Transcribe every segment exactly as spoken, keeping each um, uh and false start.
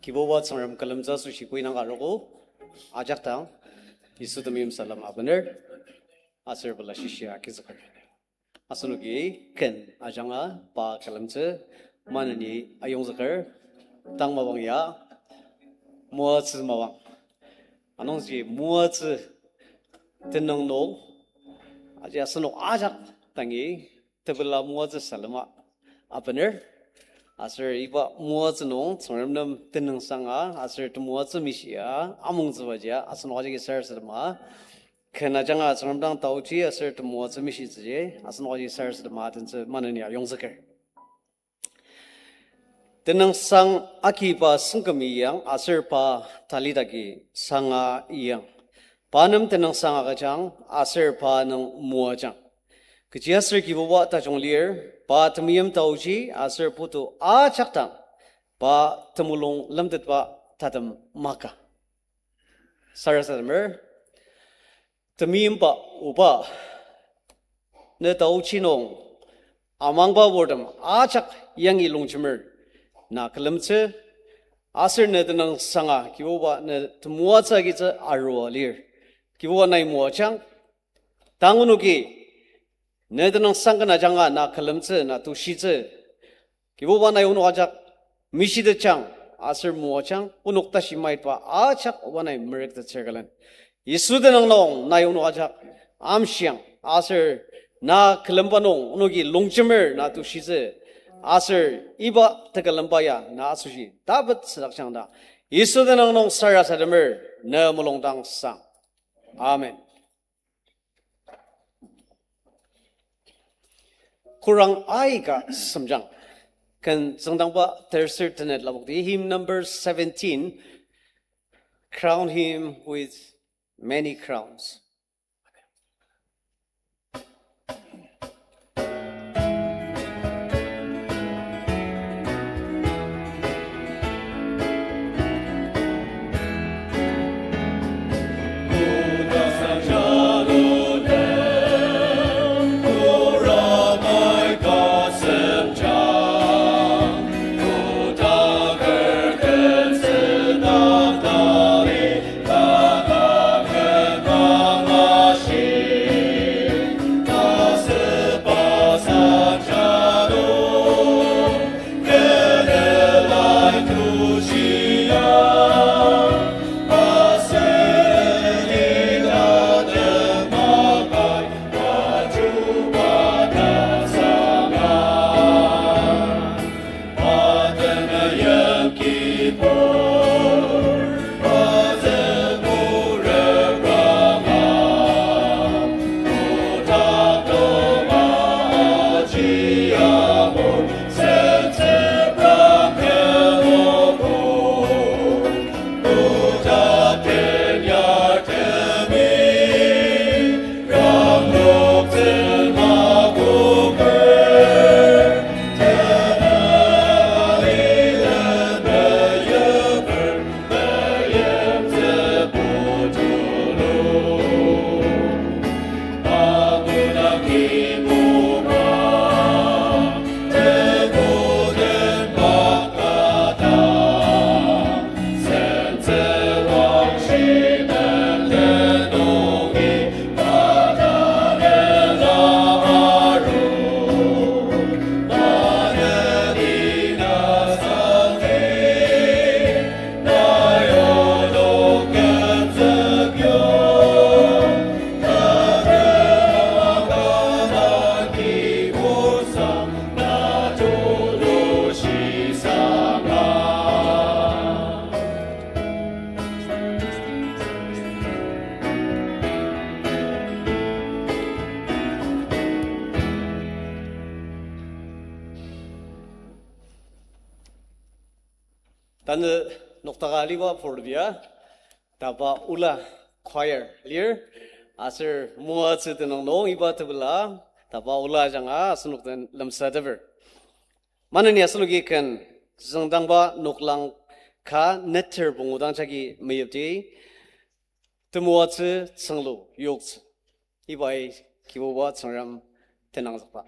Kibuba Tsüngrem külemtsü asoshi koi nang arogo, ajak dang, Yisu temeim salem abener, aser pela shishia agizüker. Asenoki ken ajanga pa külemtsü maneni ayongzüker, tang mapang ya, moatsü mapang. Anungji moatsü tenüng nung, aji asenok ajak dangi tepela moatsü salema abener. Aser iba moatsü nung Tsüngrem nem tenüngsanga, aser temoatsü mishia amongtsübaji asenok ajaki sarasadema. Ken ajanga Tsüngrem dang taoji aser temoatsü mishitsüji asenok aji sarasadema atentsü maneni ayongzüker. Tenüngsang agiba sengkümi yang aser pa talidagi sanga iyang. Pa nem tenüngsang agüjang aser pa nung moajang. Kechiaser Kibuba tajung lir, pa temeim taoji aser putu ajak dang, pa temulung lemtetba tatem maka. Sarasademer, temeimba Oba, ne taochi nung amangba purtem ajak yangi longjemer na külemtsü, aser ne tenüngsanga Kibuba ne temoatsü agitsü arua lir. Kibuba nai moajang, tang onoki ne tenüngsang ken ajanga na külemtsü, na tushitsü. Kibuba nai onok ajak mishitetjang, aser moajang, onok tashi maitba ajak Oba nai merüktettsür külen. Yisu tenüng nung nai onok ajak amshiang, aser na külemba nung onoki longjemer na tushitsü, aser iba tekülemba ya na asoshi tapet südakjang ta Yisu tenüng nung sarasademer, ne mulung dang sang. Amen. Korang aika semjang. Ken züngdangba terser tenet lapokdi, hymn number seventeen, Crown Him with Many Crowns. Tanü nokdaka aliba purtibia, taba ola choir lir, aser moatsü tenüng nung iba tepela, taba ola ajanga asenok den lemsateper. Maneni asenoki ken züngdangba noklang ka neter pungu dang jagi meyipdi, temoatsü tsünglu yoktsü. Ibai Kibuba Tsüngrem tenangzükba.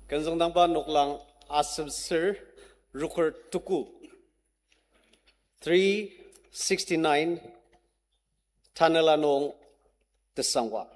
Kenzüngdangba noklang asem ser rokür tuku. Three sixty-nine, Tanela nung Tesangwa.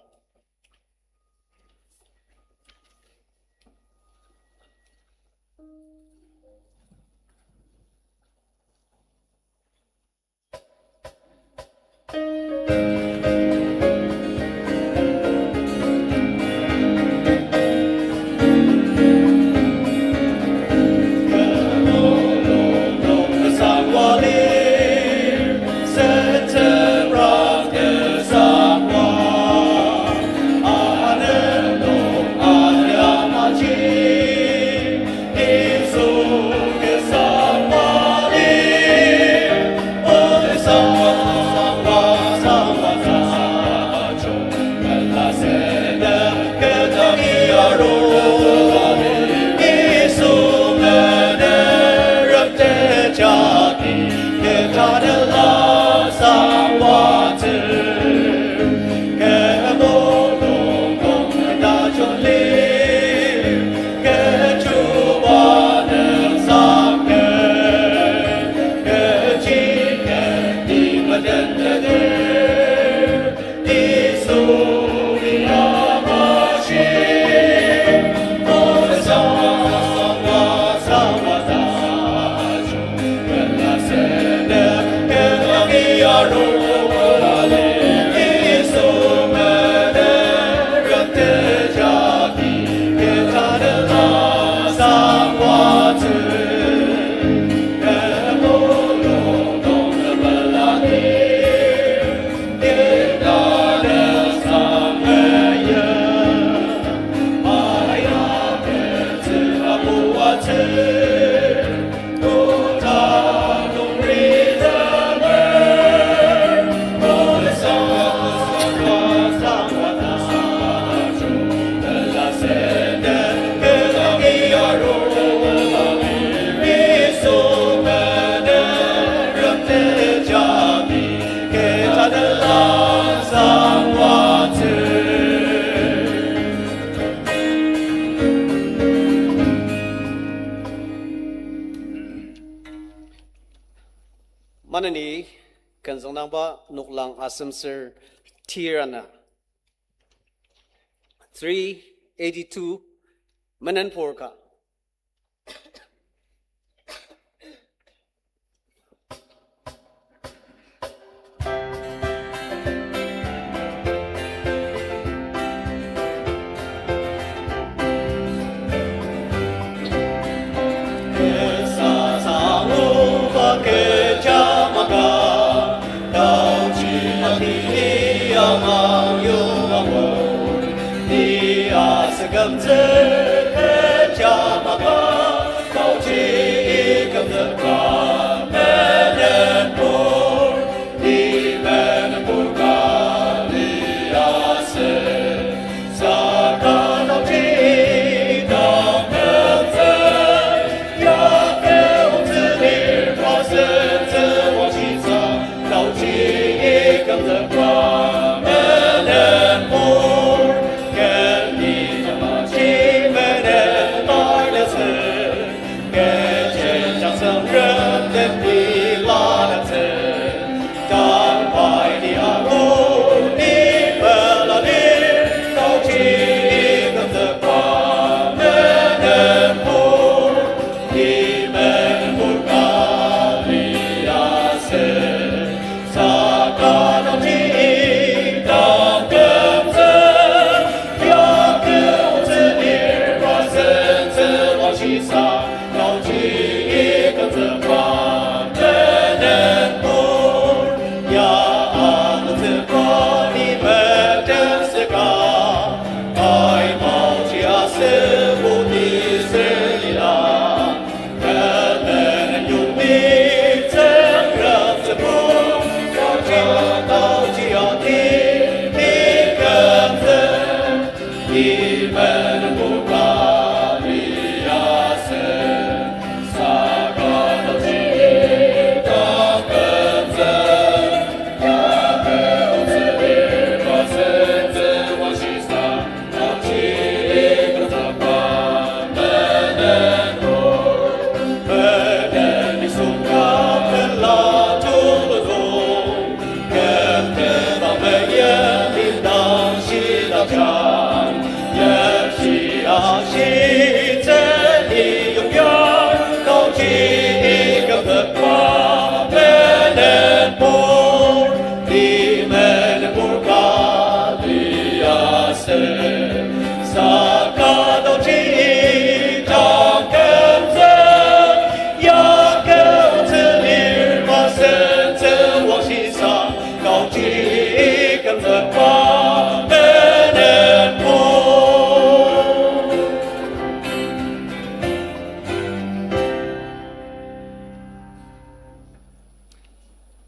Nani kenzüng nangba noklang asemser tir ana. Three eighty-two, menen pur ka.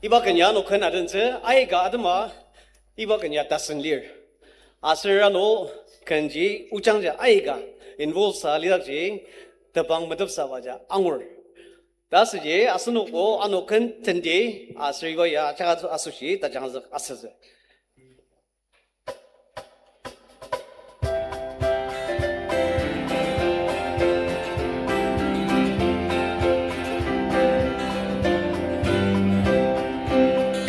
Iba kenya ano ken adentsü, aika atema, iba kenya tasen lir. Aser ano kenji ojangja aika involve sa lidakji, tebang metepsaba ja angur. Ta asüji asenokbo ano ken tendi, aser iba ya ajaka asoshi tajangzük asütsü.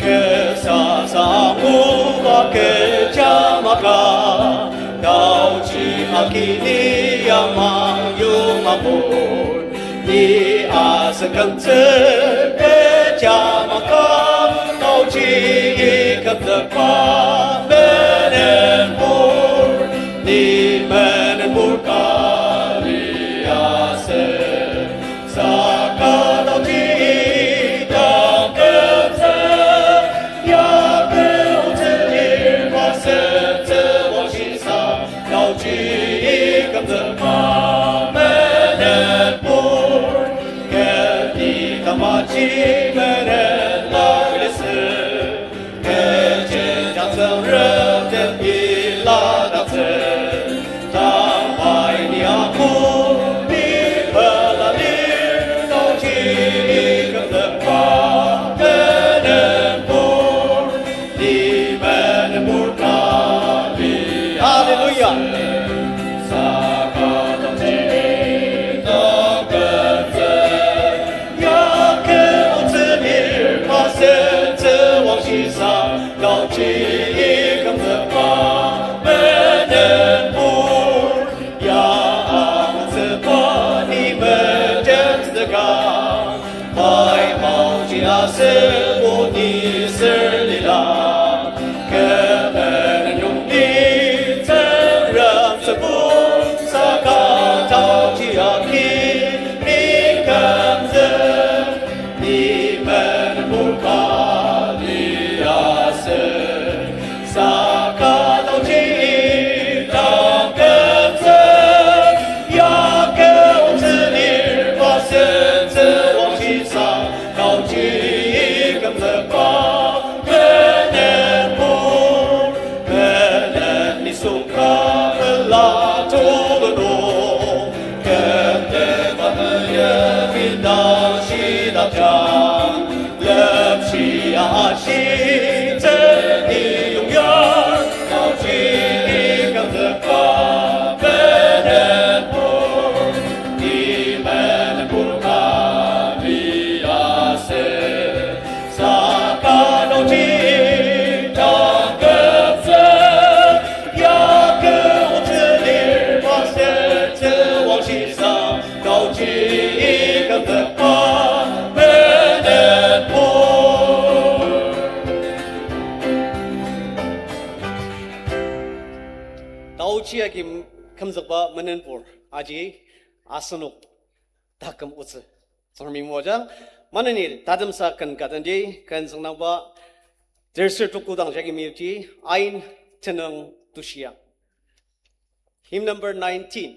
Kasa sanguba kecha maka, taochi akini yamang yong apor. Ni asen kümtsü kecha maka, taochi kümtsüba menen pur, ni menen pur kali asen. Saka taochi dang kümtsü, ya kümtsü ni masen tsü washisa. Taochi kümtsüba menen pur, keni tamaji menen lalesü. Kechi jatsüng rem den iladatsü. Tamai ni aku ni pelalir, taochi kümtsüba menen pur. Hallelujah. Kümzükba menen pur, ya kümzükba ni mejentsüka. Pai maoji aser o ni ser lila. Kü menen yongdi Tsüngrem tsübur saka taoji agi ni kümzük. Ni menen pur kali aser, saka taoji agi kümzük, ya kü otsü lir ba sentsü wangshisa, taoji kümzükba menen pur, menen nisung ka pela tulu nung. Kümzükba meyipin ta shidakjang, lepshi ashi tsüni yongyar, taoji kümzükba menen pur, ni menen pur kali aser. Saka taoji agi kümzük, ya kü otsü lir ba sentsü wangshisa, taoji kümzükba menen pur. Taoji agi kümzükba menen pur, aji asenok taküm otsü. Tsüngremi moajang, maneni tatemsa ken ka tendi, ken züngnangba, terser tuku dang jagi meyipji, ain tenüng tushia. Hymn number nineteen.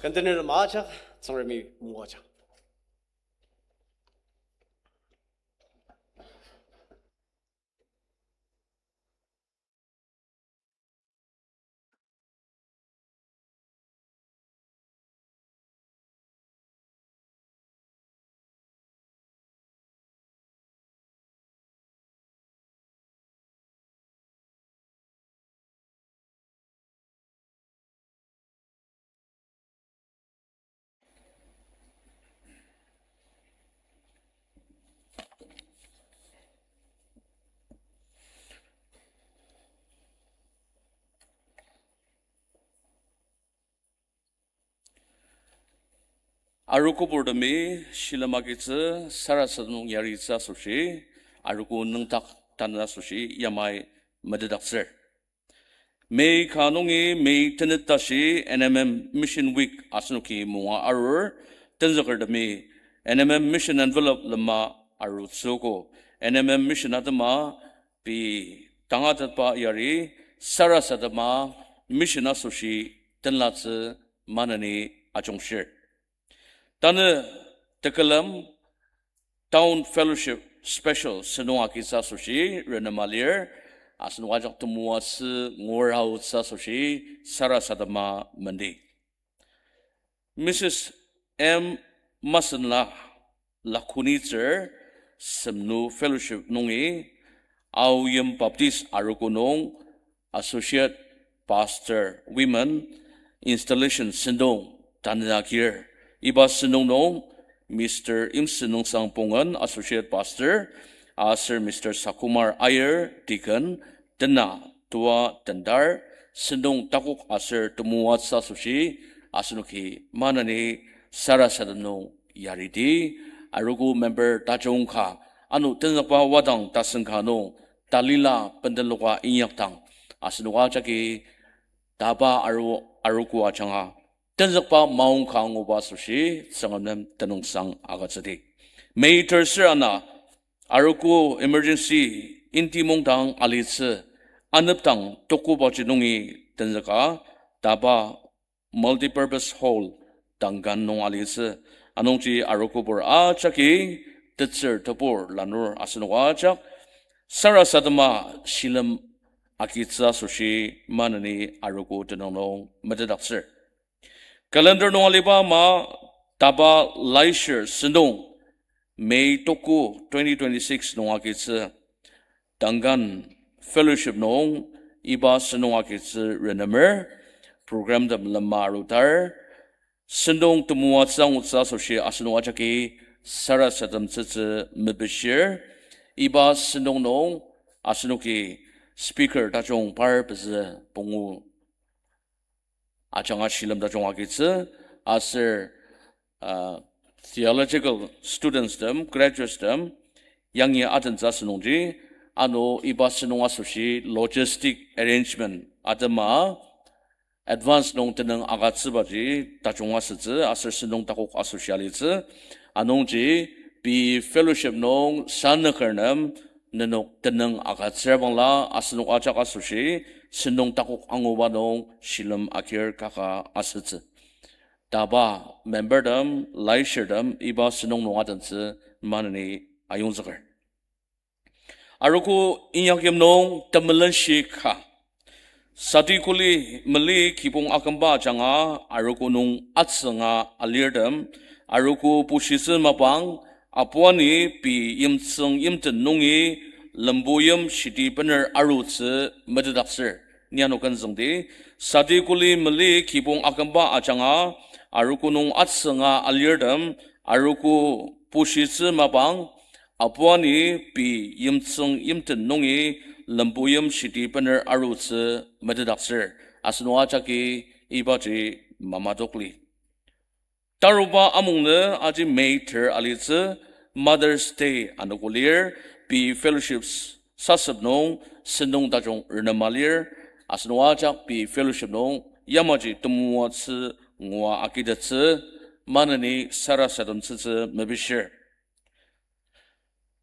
Ken tenertem ajak, Tsüngremi moajang. Arogo purtemi shilem agitsü sarasadem nung yaritsü asoshi, arogo nüngdak tanü asoshi yamai metetdaktsür. May ka nungi May tenet tashi N M M Mission Week asenoki munga arur, tenzükertemi N M M Mission Envelope lema arutsüogo. N M M Mission atema pei tangatetba yari sarasadema mission asoshi tenlatsü maneni ajungshir. Tanü tekülem Town Fellowship Special sentong agitsü asoshi renema lir, asenok ajak temoatsü nguraotsü asoshi sarasadema mendi. Missus M Masenla, Lakhunitsür, Semnu Fellowship nungi, Aoyim Baptist Arogo nung, Associate Pastor Women, Installation sentong tanü agir. Iba sentong nung, Mister Imsen Nungsang Pongen, Associate Pastor, aser Mister Sakumar Aier, Deacon, tena tua tendar, sentong takok aser temoatsü asoshi, asenoki maneni sarasadem nung yaridi, arogo member tajung ka, ano tenzükba wadang tasen ka nung, talila bendenloka inyakdang, asenok ajaki taba aru-, arogo ajanga, tenzükba maong ka anguba asoshi, Tsüngrem nem tenüngsang agütsüdi. May terser ana, arogo emergency inti mungdang alitsü, anepdang tokobaji nungi tenzüka, taba Multipurpose Hall, Duncan nung alitsü, anungji arogobur ajaki, tetsür tebur lanur asenok ajak, sarasadema shilem agitsü asoshi maneni arogo tenüng nung metetdaktsür. Calendar nung aliba ama taba laishir sentong, May toko twenty twenty-six nung agitsü, Duncan Fellowship nung iba sentong agitsü renemer, program tem lema arutar, sentong temoatsü angutsü asoshi asenok ajaki sarasademtsütsü mepishir, iba sentong nung asenoki speaker tajung par pezü pungu ajanga shilem tajung agitsü, aser, uh, theological students tem, graduates tem, yangi atentsü asünungji, ano iba sentong asoshi logistic arrangement atema advance nung tenüng agütsübaji tajung asütsü, aser sentong takok asoshi alitsü, anungji pei fellowship nung sanüker nem nenok tenüng agütsür bangla asenok ajak asoshi sentong takok anguba nung shilem agir kaka asütsü. Taba member tem, laishir tem iba sentong nung atentsü maneni ayongzüker. Arogo inyakyim nung temelenshi ka. Sati kuli mali kibong akümba ajanga arogo nung atsünga alirtem, arogo pushitsü mapang, apuani pei yimtsüng yimten nungi lembu yim shiti bener arutsü metetdaktsür. Ni ano kenzüngdi, sati kuli mali kibong akümba ajanga arogo nung atsünga alirtem, arogo pushitsü mapang, apuani pei yimtsüng yimten nungi lembu yim shiti bener arutsü metetdaktsür. Asenok ajaki ibaji mamadokli. Taruba amungnü aji May ter alitsü Mother's Day anogo lir, pei fellowship sasep nung sentong tajung renema lir, asenok ajak pei fellowship nung yamaji temoatsü ngua agitettsü maneni sarasademtsütsü mepishir.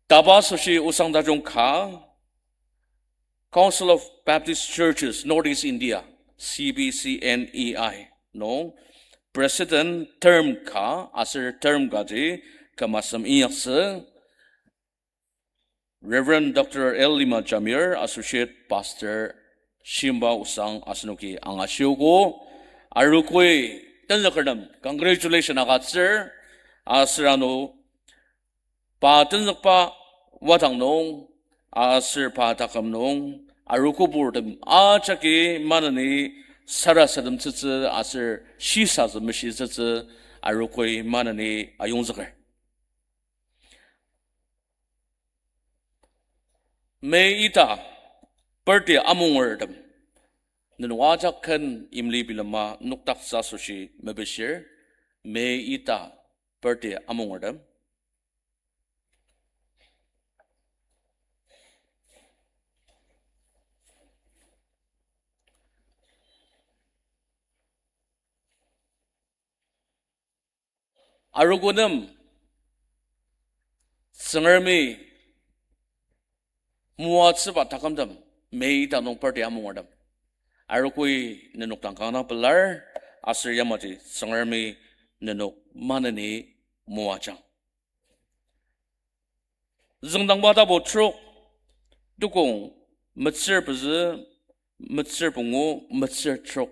Taba asoshi osang tajung ka, Council of Baptist Churches Northeast India, C B C N E I, nung President term ka aser term kaji küm asem inyaktsü, Reverend Doctor L Lima Jamir, Associate Pastor, shimba osang asenoki angashiogo, arogoi tenzükertem congratulation agütsür, aser ano pa tenzükba wadang nung, aser pa taküm nung, arogo purtem ajaki maneni sarasademtsütsü aser shisatsü meshitsütsü arogoi maneni ayongzüker. May ita, birthday amungertem, nenok ajak ken imli bilema nokdaktsü asoshi mepishir, May ita, birthday amungertem. Arogo nem, Tsüngremi moatsüba takümtem, May ita nung birthday amungertem, arogoi nenok dang kanga pelar, aser yamaji Tsüngremi nenok maneni moajang. Züngdangba tapu trok, tukong metsür pezü, metsür pungu, metsür trok.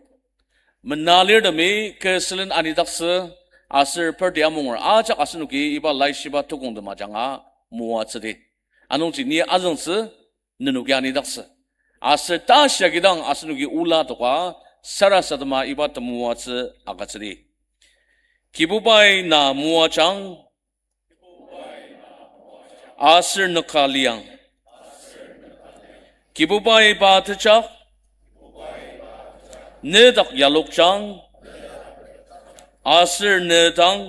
Menalirtemi kü sülen anidaktsü, aser birthday amunger ajak asenoki iba laishiba tukongtem ajanga moatsüdi. Anungji ni azüngtsü, nenoki anidaktsü. Aser tashi agidang asenoki ola toka sarasadema iba temoatsü agütsüdi. Kibubai na moajang, aser nüka liang. Kibubai pa tejak, ne dak yalokjang, aser ne dang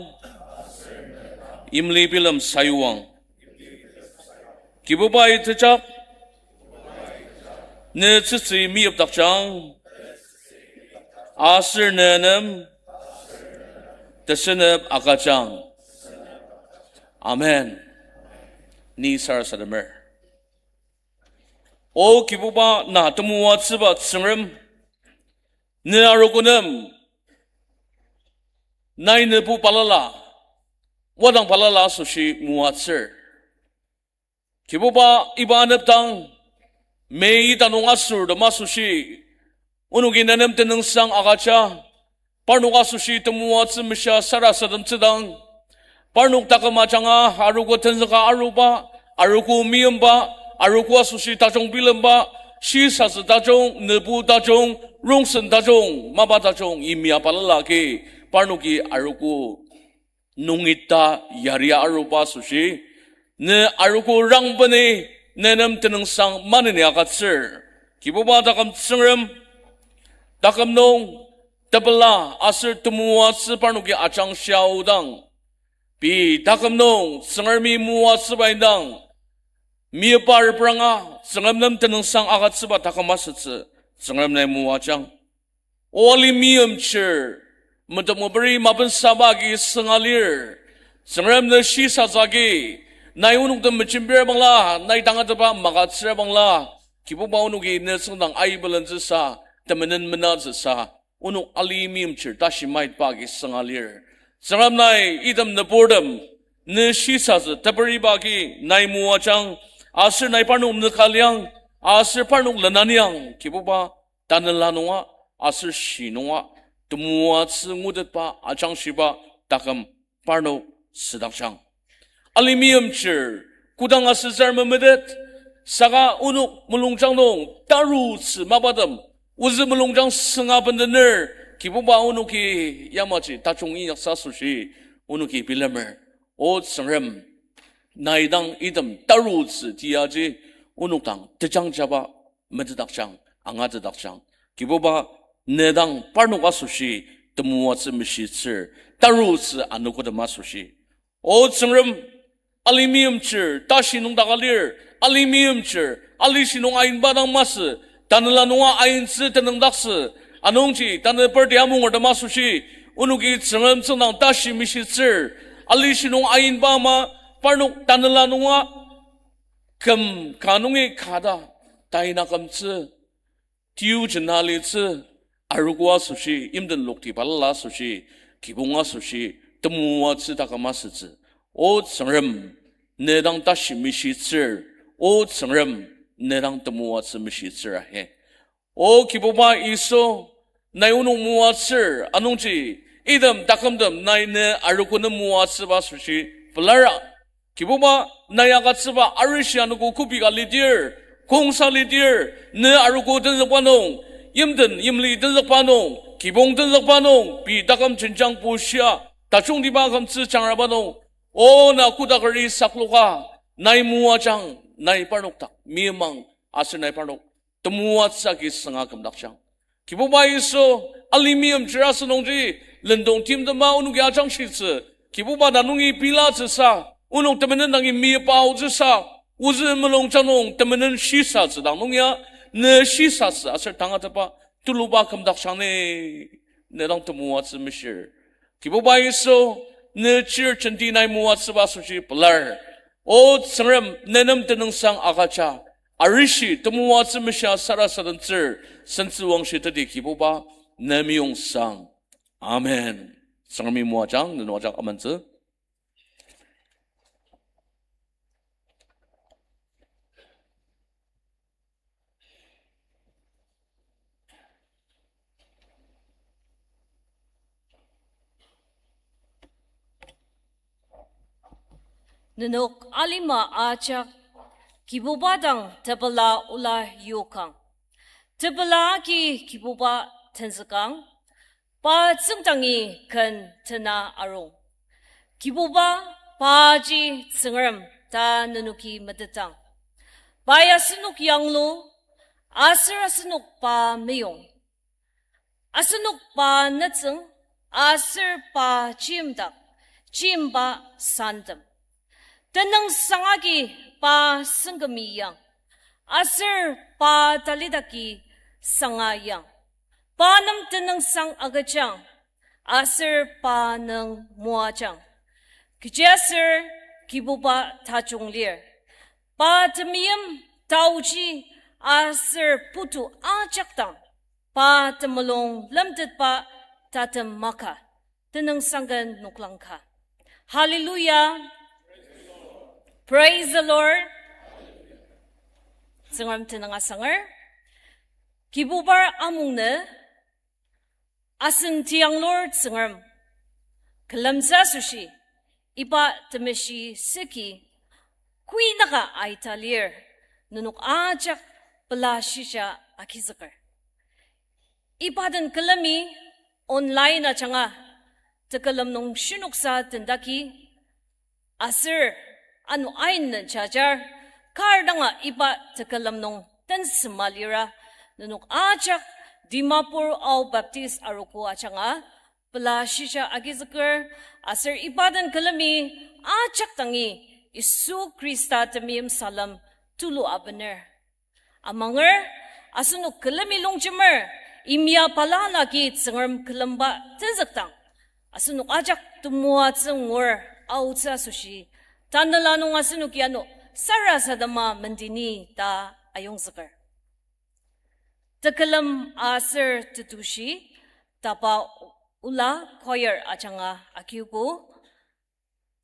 imli bilem sayuang. Kibubai tejak, ne tsütsü meyipdakjang, aser ne nem tesenep agüjang. Amen. Ni sarasademer. O Kibuba na temoatsüba Tsüngrem, ne arogo nem, nai nübu balala, wadang balala asoshi moatsür. Kibuba iba anepdang, May ita nung asürtem asoshi, onoki ne nem tenüngsang agüja, parnok asoshi temoatsü meshia sarasademtsü dang, parnok taküm ajanga arogo tenzüka aruba, arogo meimba, arogo asoshi tajung bilemba, shisatsü tajung, nübu tajung, rongsen tajung, mapa tajung, yimya balala agi, parnoki arogo nungi ta yari aruba asoshi, ne arogo rangbeni ne nem tenüngsang maneni agütsür. Kibuba taküm Tsüngrem, taküm nung tepela aser temoatsü parnoki ajangshia aodang, pei taküm nung Tsüngremi moatsüba indang, meyipa repranga Tsüngrem nem tenüngsang agütsüba taküm asütsü Tsüngrem nai moajang. O alima meimchir, metem meperi mapensaba agi sünga lir. Tsüngrem ne shisatsü agi, nai onok den mejembir bangla, nai tangatetba magütsür bangla, Kibuba onoki ne tsüngdang aibelentsüsa, temenen menatsüsa, onok alima meimchir tashi maitba agi sünga lir. Tsüngrem nai item nüburtem, ne shisatsü teperiba agi nai moajang, aser nai parnok nüka liang, aser parnok lenaniang, Kibuba, tanela nunga aser shi nunga temoatsü ngutetba ajangshiba taküm parnok südakjang. Alima meimchir, kodang asütsür memetet, saka onok mulungjang nung tarutsü mapatem, ozü mulungjang sünga bendener, Kibuba onoki yamaji tajung inyaktsü asoshi, onoki bilemer. O Tsüngrem, nai dang item tarutsü tiaji onok dang tejangjaba metetdakjang, angatetdakjang. Kibuba, ne dang parnok asoshi temoatsü meshitsür, tarutsü anogotem asoshi. O Tsüngrem, alima meimchir tashi nung dak alir, alima meimchir alishi nung ainba dang masü, tanela nunga aintsü tenüngdaktsü, anungji tanü birthday amungertem asoshi, onoki Tsüngrem tsüngdang tashi meshitsür, alishi nung ainba ama parnok tanela nunga küm ka nungi ka ta taina kümtsü, tiu jena litsü, arogo asoshi, imden lokti balala asoshi, kibong asoshi, temoatsü taküm asütsü. O Tsüngrem, ne dang tashi meshitsür, O Tsüngrem, ne dang temoatsü meshitsür ahe. O Kibuba Yisu, nai onok moatsür, anungji, item takümtem nai ne arogo nem moatsüba asoshi pelar. Kibuba, nai agütsüba arishi anogo kübok ka lidir, kongsa lidir, ne arogo tenzükba nung, yimden yimli tenzükba nung, kibong tenzükba nung, pei taküm jenjang bushia, tajungtiba kümtsü jangraba nung, o na kotakeri sakloka, nai moajang, nai parnok dak meimang, aser nai parnok temoatsü agi sünga kümdakjang. Kibuba Yisu, alima meimchir asü nungji, lendong timtema onoki ajangshitsü, Kibuba na nungi pilatsüsa, onok temenen dangi mipaotsüsa, ozü mulungjang nung temenen shisatsü dang nung ya, ne shisasü aser tangatetba, tuluba kümdakjang ni, ne dang temoatsü meshir. Kibuba Yisu, ne chir jenti nai moatsüba asoshi pelar. O Tsüngrem, ne nem tenüngsang agüja, arishi temoatsü meshia sarasademtsür, sentsüwangshi teti Kibuba, ne meyong sang. Amen. Tsüngremi moajang, nenok ajak amentsü. Nenok alima ajak Kibuba dang tepela ola yokang. Tepela agi Kibuba tenzükang, pa tsüngdangi ken tena arung. Kibuba, paji Tsüngrem ta nenoki metetang. Pai asenok yanglu, aser asenok pa meyong. Asenok pa nütsüng, aser pa chimdak, chimba santem. Tenüngsang agi pa sengkümi yang, aser pa talidaki sanga yang. Pa nem tenüngsang agüjang, aser pa nüng moajang. Kechiaser Kibuba tajung lir. Pa temeim taoji aser putu ajak dang, pa temulung lemtetba tatem maka, tenüngsang ken noklang ka. Hallelujah. Praise the Lord. Tsüngrem tenüng asanger. Kibubar amung nü, asen tiyanglur Tsüngrem, külemtsü asoshi, iba temeshi süki, kuinaka aita lir, nenok ajak pela shisa agizüker. Iba den külemi online ajanga, tekülem nung shinoksa tendaki, aser ano ain den jajar, kar danga iba tekülem nung tensema lira, nenok ajak Dimapur Ao Baptist Arogo ajanga, pela shisa agizüker, aser iba den külemi ajak dangi Yisu Khrista temeim salem tulu abener. Amanger, asenok külemi longjemer, imya balala agi Tsüngrem külemba tenzükdang, asenok ajak temoatsü ngur aotsü asoshi, tanela nung asenoki ano sarasadema mendeni ta ayongzüker. Tekülem aser tetushi, tapa ola choir ajanga agiogo.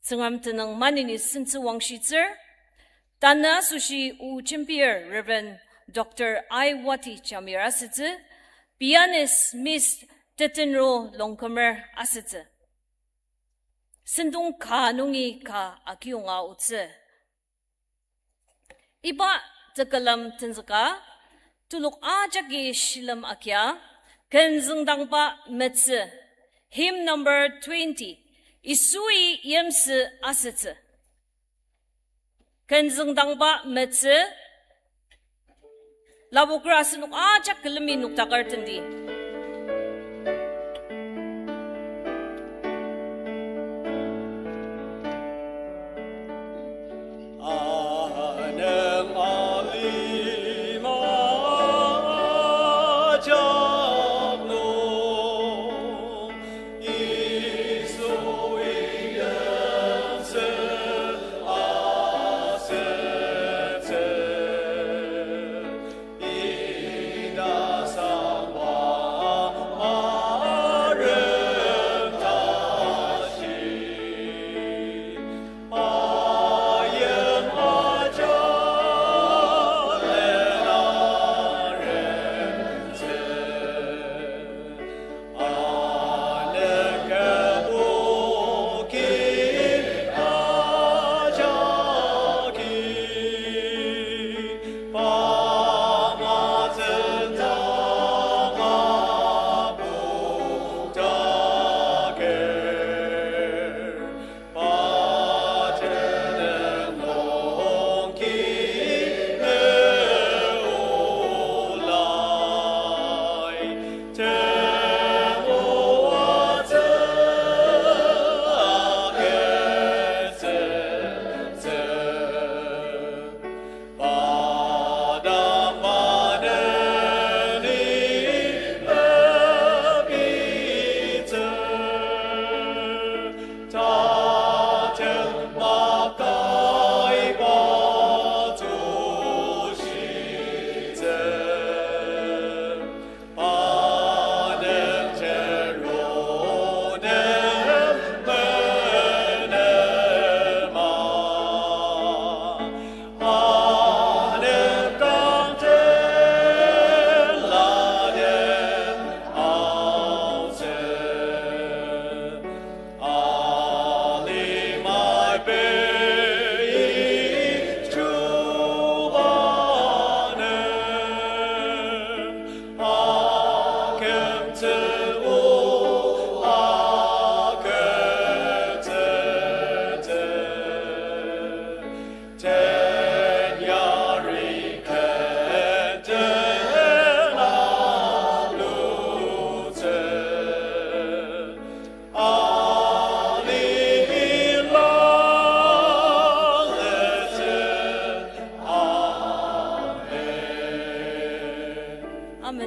Tsüngrem tenüng maneni sentsü wangshitsür. Tanü asoshi o jembir Reverend Doctor Aiwati Jamir asütsü, pianist Miss Tetenro Longkumer asütsü. Sentong ka nungi ka akiyonga otsü. Iba tekülem tenzüka, telok ajaki shilem akia, Kenzüngdangba Metsü, hymn number twenty, Yisui Yimsü Asütsü. Kenzüngdangba Metsü, laboker asenok ajak külemi noktaker tendi.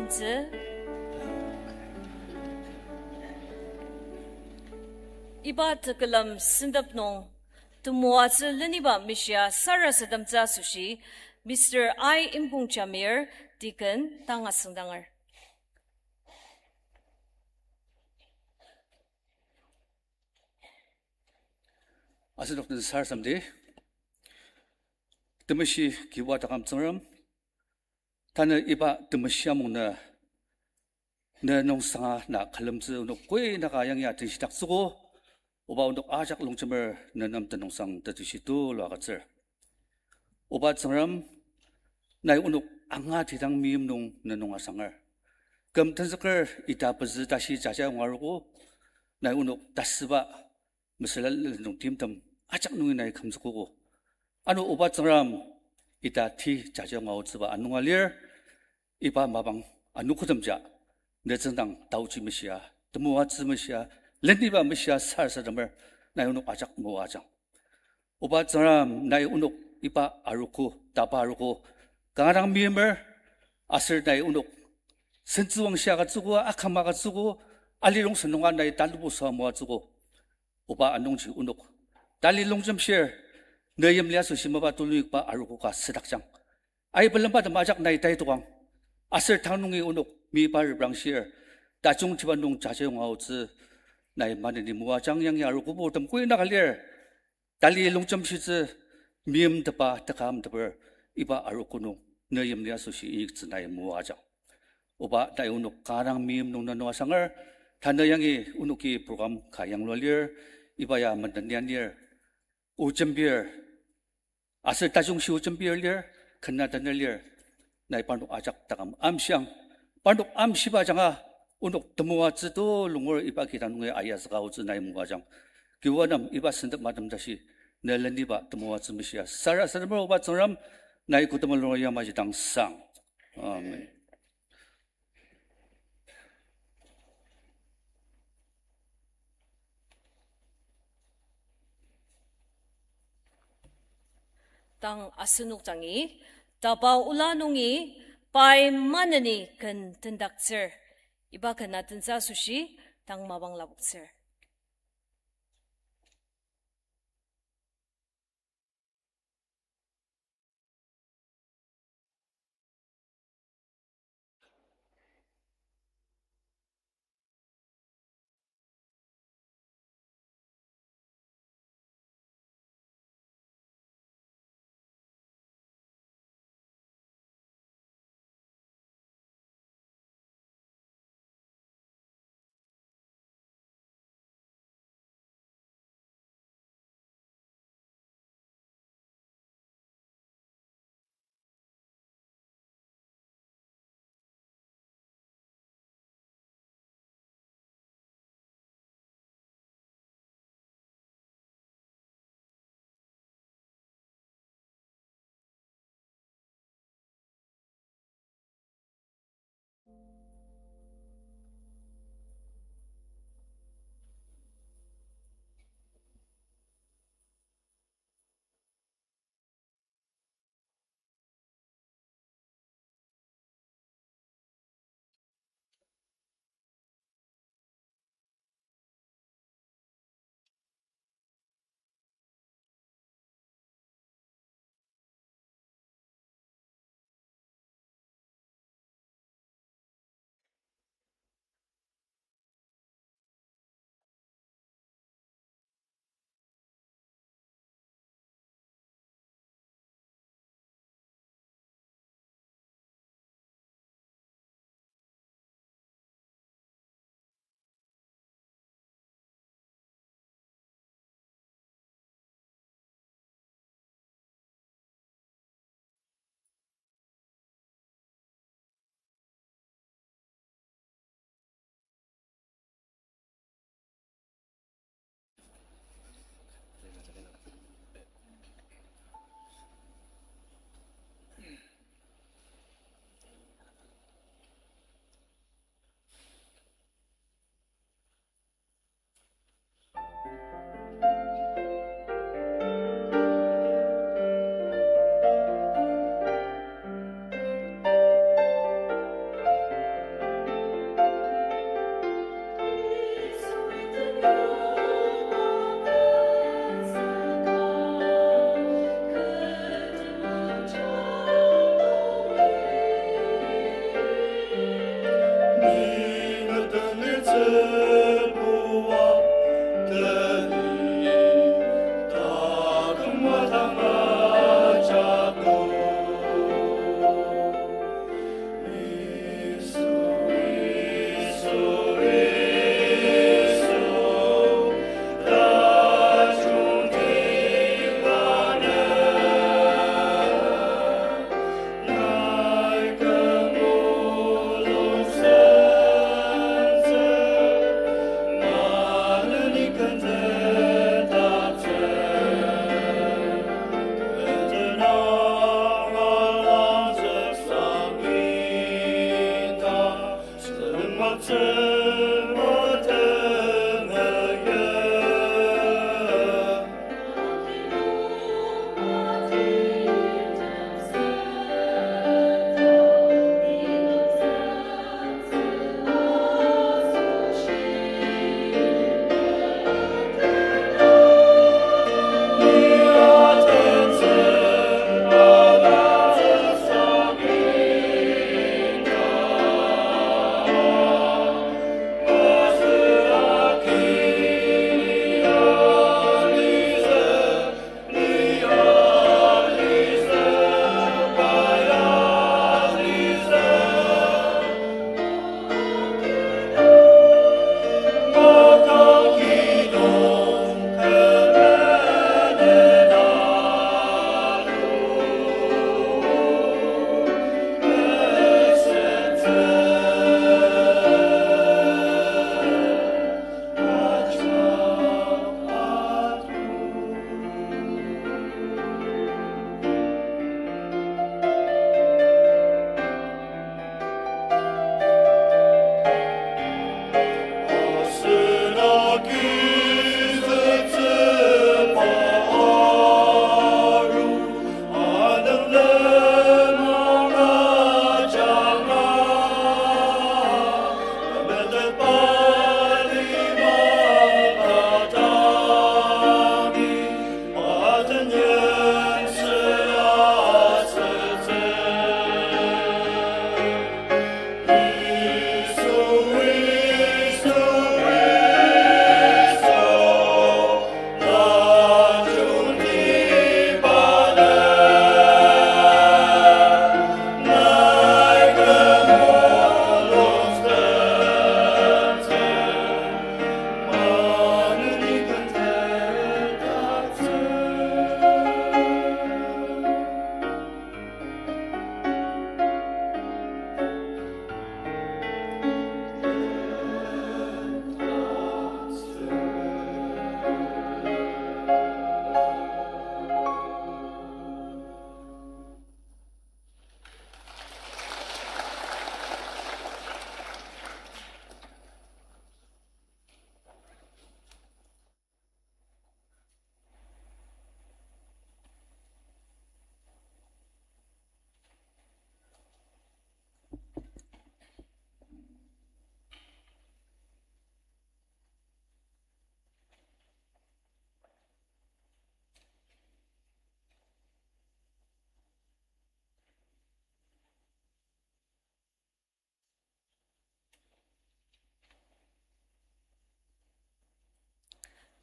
Tsü, iba tekülem sentep nung temoatsü leniba mishia sarasademtsü asoshi, Mister I. Impong Jamir, Deacon, tang asüngdanger. Asenok den sarasademdi. Temeshi kiwa takam Tsüngrem, tanü iba temeshi amung nü, ne nungsanga na külemtsü onok koi naka yangi atenshitaktsüogo, oba onok ajak longjemer ne nem tenüngsang tetushi tulu agütsür. Oba Tsüngrem, nai onok angatidang meim nung ne nung asanger. Küm tenzüker ita pezü tashi jaja yonga arogo, nai onok tasüba mesüla lendong timtem ajak nungi nai kümzükogo. Ano oba Tsüngrem, ita ti jaja yonga aotsüba anunga lir, iba mapang anogotemja, ne tsüngdang taochi meshia, temoatsü meshia, leniba meshia sarasademer, nai onok ajak moajang. Oba Tsüngrem, nai onok iba arogo, tapa arogo, kanga dang meimer, aser nai onok sentsüwangshi agütsüogo, aküm agütsüogo, alirongsen nunga nai talubo sa moatsüogo. Oba anungji onok tali longjemshir, ne yimli asoshi mapa tulungjikba arogo ka südakjang. Aibelembatem ajak nai taitokang. Aser tang nungi onok mipa reprangshir, tajungtiba nung jaja yonga aotsü, nai maneni moajang. Yangi arogoburtem koi naka lir, tali longjemshitsü, meimtepa tekamteper, iba arogo nung ne yimli asoshi inyaktsü nai moajang. Oba nai onok kanga dang meim nung ne nung asanger, tanü yangi onoki program ka yanglua lir, iba ya menden lir, o jembir, aser tajungshi o jembir lir, ken na tener lir, nai parnok ajak taküm amshiang, parnok amshiba ajanga, onok temoatsü tulunger iba kidang nungi ayazüka aotsü nai moajang. Kiwanem iba sentep matem tashi, ne leniba temoatsü meshia sarasademer oba Tsüngrem, nai kotemelong yamaji dang sang. Amen. Tang asenok dangi, tapa ola nungi, pai maneni ken tendaktsür. Iba ken atentsü asoshi, tang mapang lapoktsür.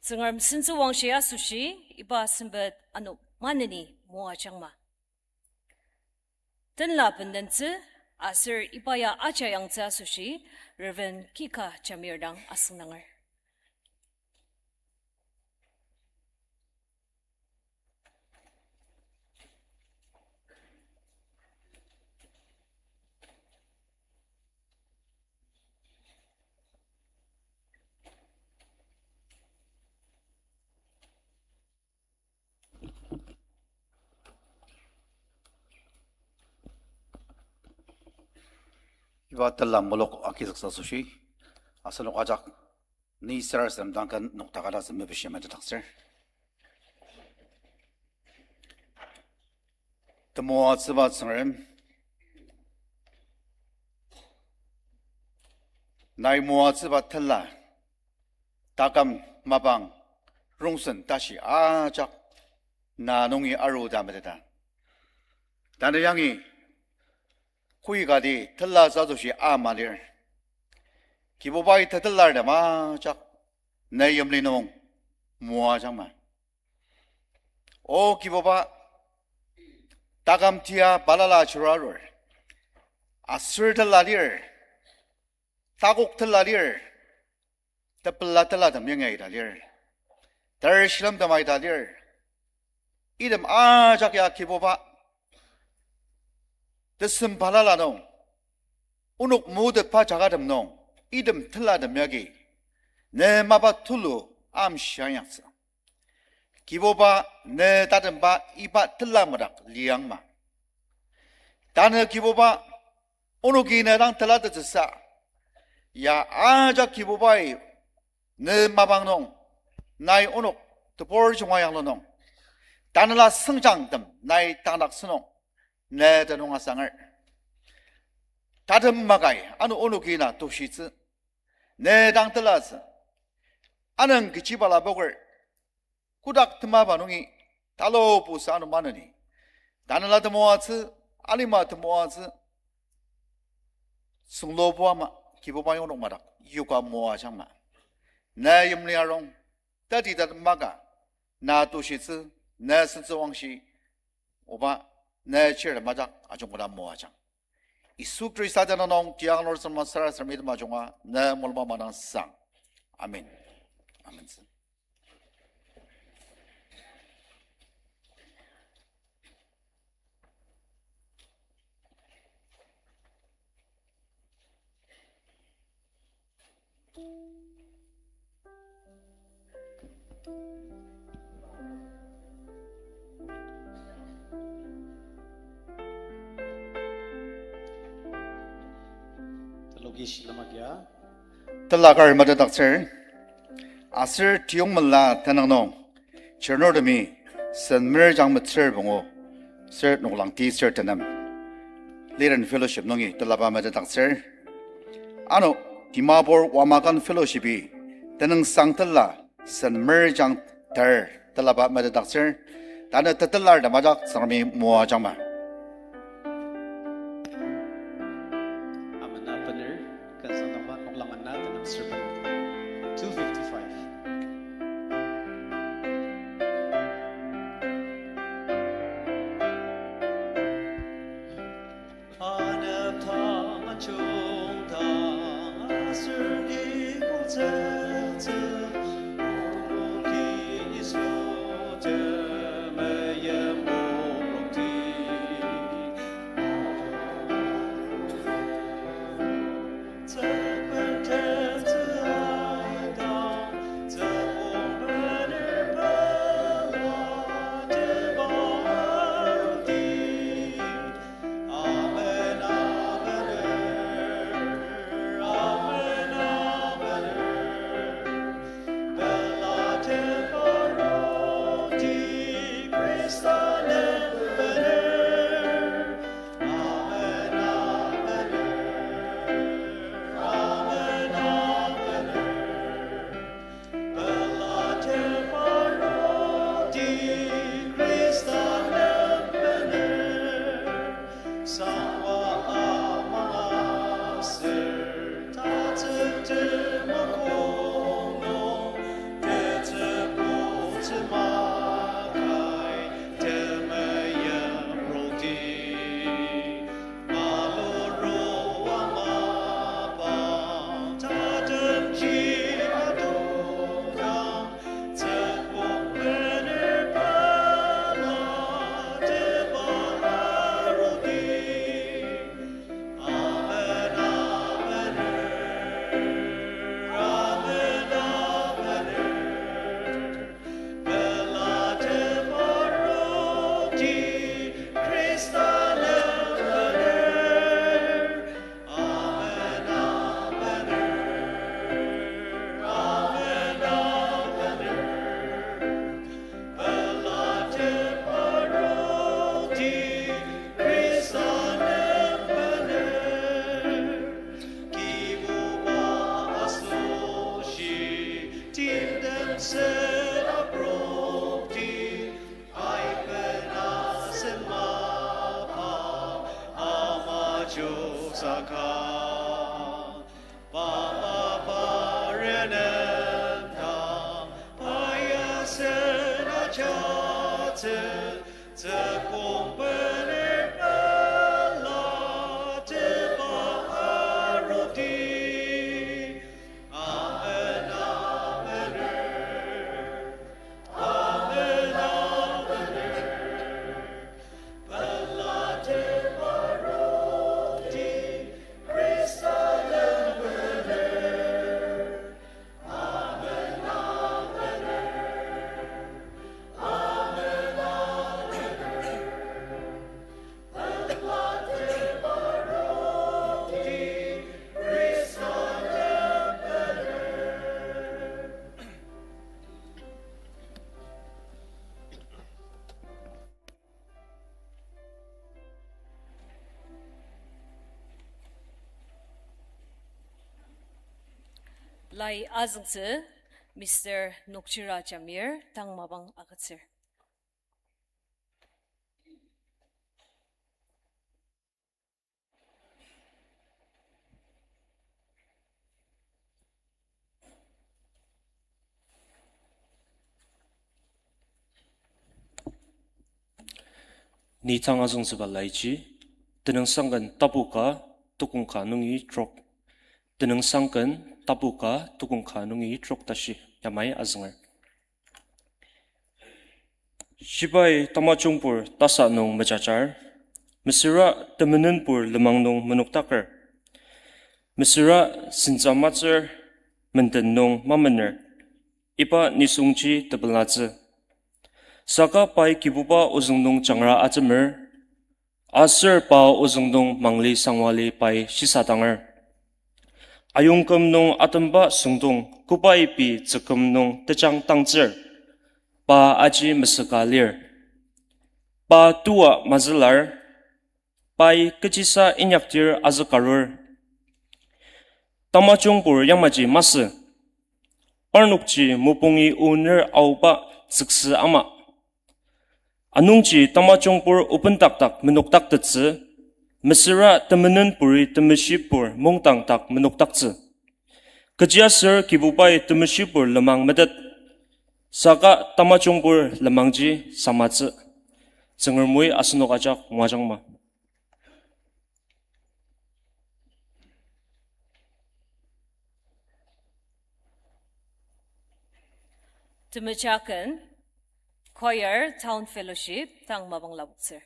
Tsüngrem sentsü wangshi asoshi, iba sempet ano maneni moajangma. Tenla bendentsü, aser iba ya aja yangtsü asoshi, Reverend Kika Jamir dang asüngdanger. Iba tela mulok agizüksa asoshi, asenok ajak ni sarasadem dang ken noktakala sü mepishi metetdaktsür. Temoatsüba Tsüngrem, nai moatsüba tela, taküm, mapang, rongsen, tashi ajak na nungi aru ta meteta. Tanü yangi, kü kati tela asoshi ama lir. Kibubai tetelar ta majak, ne yimli nung moajangma. O Kibuba, taküm tia balala chirarur, aser tela lir, takok tela lir, tepela telatem yangi ita lir, ter shilem tema ita lir. Item ajak ya Kibuba, tesem balala nung, onok motetba jagatem nung, item telatem yagi, ne mapa tulu amshia inyaktsü. Kibuba, ne tatemba iba tela madak liangma. Tanü Kibuba, onoki ne dang telatettsüsa, ya ajak Kibubai, ne mapang nung, nai onok tebur junga yanglu nung, tanela sengjangtem nai tangdaktsü nung, ne tenüng asanger. Tatem makai, ano onoki na tushitsü, ne dang telatsü, anüng kechi bala poker, kotak temaba nungi, talo pusa ano maneni, tanela temoatsü, alima temoatsü, sünglobo ama, Kibuba yonok madak, yoka moajangma. Ne yimli arung, tati tat maka, na tushitsü, ne sentsü wangshi, oba, ne chir majak, ajungkoda moajang. Yisu Khrista tenüng nung, tiang lor sema sarasadem item ajunga, ne mulma manang sang. Amen. Amen. Teloki shilem agia. Tela kar metetdaktsür. Aser tiyong mela tenüng nung, chirnurtemi, Sen Merjang metsür pungu, ser noklang ti ser tenem, Lead and Fellowship nungi telaba metetdaktsür. Ano, Dimapur Wamakan Fellowship-i, tenüngsang tela, Sen Merjang ter, telaba metetdaktsür. Tanü tetelar tem ajak Tsüngremi moajangma. Amena bener, kansang dangba noklang ana tenüngsang serpent. Two fifty-five. Josaka, papa parenem ta, paya sena jatsü, tsükong pener pela, tepa arudi. Amen, amen. Lai azüngtsü, Mister Nokchira Jamir, tang mapang agütsür. Ni tang azüngtsüba laiji, Tenüngsangken tapu ka, tukong ka nungi trok. Tenüngsangken tapu ka, tukong ka nungi trok tashi yamai azünger. Shibai tamajungbur tasa nung mejajar, mesüra temenenbur lenmang nung menokdaker. Mesüra sensamatsür menden nung mamener, iba nisungji tepelatsü. Saka pai Kibuba ozüng nung jangra atemer, aser pa ozüng nung mangli sangwali pai shisadanger. Ayongküm nung atemba süngdong koba ibi tsüküm nung tejang tangtsür, pa aji mesüka lir. Pa tua mazülar, pai kechisa inyakdir azükarur. Tamajungbur yamaji masü, parnokji mopongi oner aoba tsüksü ama. Anungji tamajungbur obendakdak menokdaktettsü, mesüra temenenburi temeshibur mungdangdak menokdaktsü. Kechiaser Kibubai temeshibur lenmang metet, saka tamajungbur lenmangji samatsü. Tsüngremi asenok ajak moajangma. Temejaken, choir, Town Fellowship, tang mapang lapoktsür.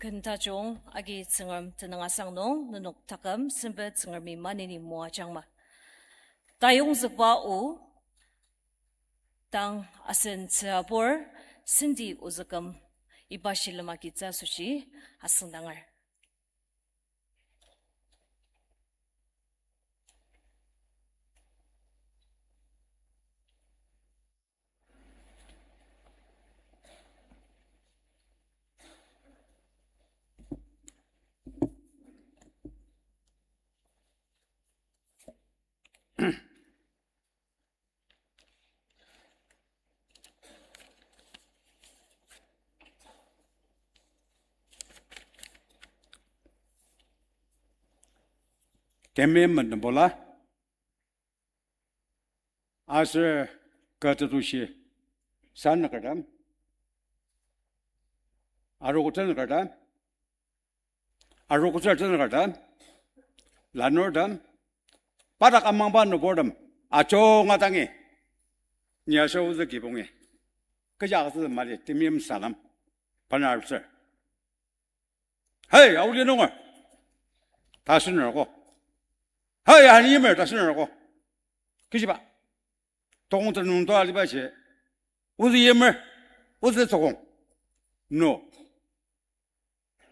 Ken tajung agi Tsüngrem tenüng asang nung nenok taküm sempet Tsüngremi maneni moajangma. Tayongzükba o, tang asen tsüabur, senti ozüküm, iba shilem agitsü asoshi asüngdanger. Temeim metembola, aser kü tetushi sanükertem, arogo tenükertem, arogo tenükertem, lanurtem, pa dak amangba nüburtem, ajunga dangi, ni aser ozü kibongi, kecha agütsütem mali temeim salem bener aruptsür. Hey, aoli nunger, ta asenogo. Hey, ani yimer, ta asenogo. Kechiba, tokong tenüng to aliba shi, ozü yimer, ozü tokong, no.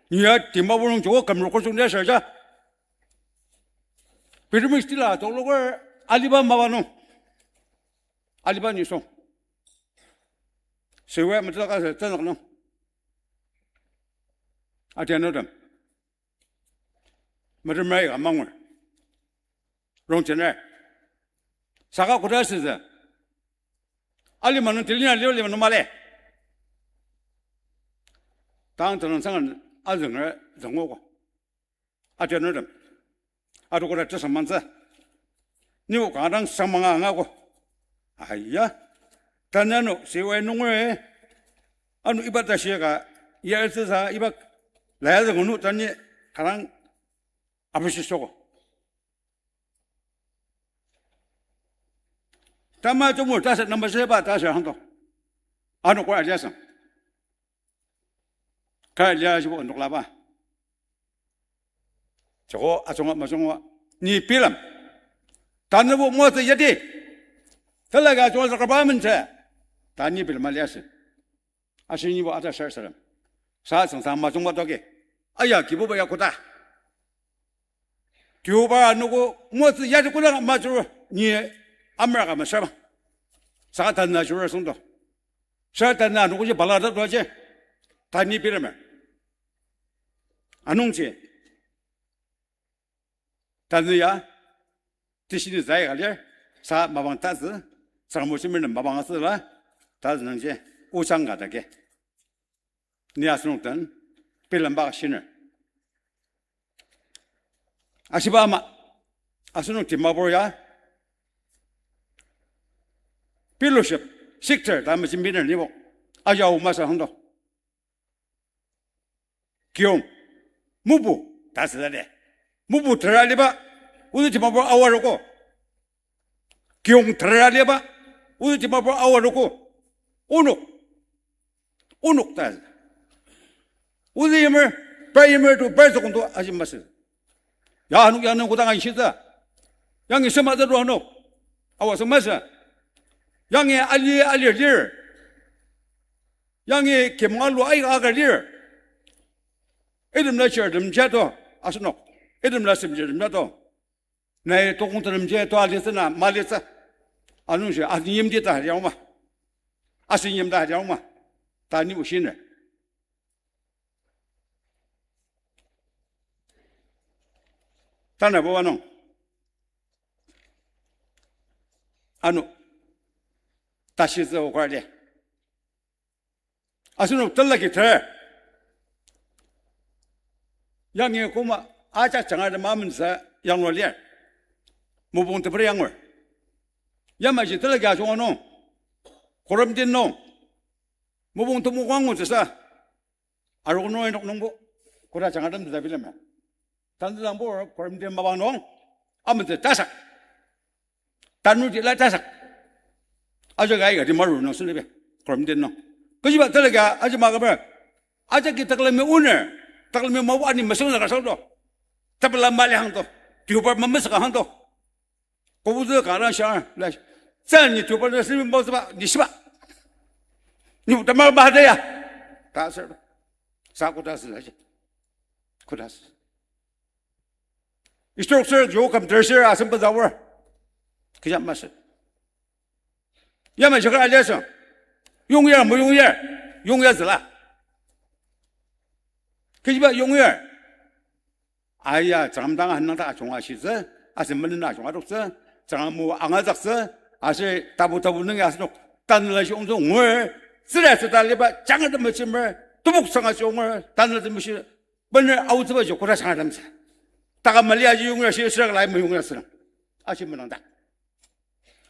Ni ya Dimapur nung joko kümrok kosong ni aser ja, pyramid stila tokloker aliba mapa nung, aliba nisung, süa meteta ka sü tenük nung, atianutem, metemer aika mangur, rongjener, saka koda sütsü, alima nung tili na lio lima nung mali, tang tenüngsang azünger züngogo. Atianutem, arogo ta tesüngmangtsü, nibo kanga dang sangmanga angago. Aya, tanü ano süa nunger, ano iba tashi ka yaritsüsa iba layazü ngunu tanü kanga dang apushi sogo. Tama jumur taset number seba taset hangto, ano kora liasang, kar liashibo nüklaba. Joko ajunga majunga ni bilem. Tanübo moatsü yadi. Talaka ajunga zakraba amentsü. Ta ni bilema liasü. Aser nibo ata share salem. Sa sangsa majungba toki. Aya Kibuba ya koda. Kibuba anogo moatsü yadi kodang majur ni amraka masaba. Saka tanü ajurur süngdo. Sa tanü anogoji balala toaji. Ta ni bilemer. Anungji. Tanü ya, tishini zai ka lir, sa mapang tatsü, Tsüngrem o shimer nem mapang asüla, tatsü nungji, ojang ka dagi. Ni asenok den, bilemba shiner. Ashiba ama, asenok Dimapur ya, fellowship, sector, ta mejembiner nibo, aja o masü hangdo. Kiyong. Mubu. Ta südade. Mubu tera liba. Odi Dimapur aoa arogo. Kiyong tera liba. Odi Dimapur aoa arogo. Onok. Onok ta. Odi yimer, pai yimer to, pai sokong to, aji masü. Ya anok ya nung kodang aishitsü. Yangi sema zero anok. Aoa sema sü. Yangi ali, ali lir. Yangi kemang alu aika aka lir. Item la chair temja to, asenok. Item la semja temja to. Nai tokong tenemji to alitsü na, malitsü. Anungji, asen yimti ta liang ma. Asen yim ta liang ma. Ta ni ushiner. Tanü baba nung. Ano. Tashi zü okar lir. Asenok telaki ter. Yangi koma ajak jangar tema amensa yanglua lir. Mopung teper yangur. Yamaji telaki ajunga nung. Quarantine nung. Mopung temokong angutsüsa. Arogo nung inok nungbo. Koda jangar tem teta bilema. Tanü dangbo quarantine mapang nung. Amentsü tasak. Tanurti la tasak. Ajak aika di maru nung sünebe. Quarantine nung. Kechiba telaka aji makabar. Ajaki taklemi uner. Taklemi mawa ni meseng zaka saldo. Tabela mali hangdo. Tiubar mamesaka hangdo. Kobuzu kara shar la. Zan ni tiubar na simi mozba ni shiba. Ni tamar ba da ya. Ta ser. Sa koda sü la ji. Koda sü. Istok ser jo kam ter ser asem pezawar. Kecha masü. Yamai shakar aliasü. Yongya mo yongya. Yongya züla. Kechiba yongya. Aya, Tsüngrem dang anang ta ajunga shitsü, aser menen ajunga adoktsü, Tsüngrem o angazüktsü, aser tapu tapu nungi asenok tanela shi ongtsü ngur, tsüra tsüta liba, jangar temeshi mer, tebok sanga shi ongur, tanela temeshi, bener aotsüba jo koda jangar temtsü. Taka mali aji yongra shi, sira lai mo yongra sira. Ashi menang ta.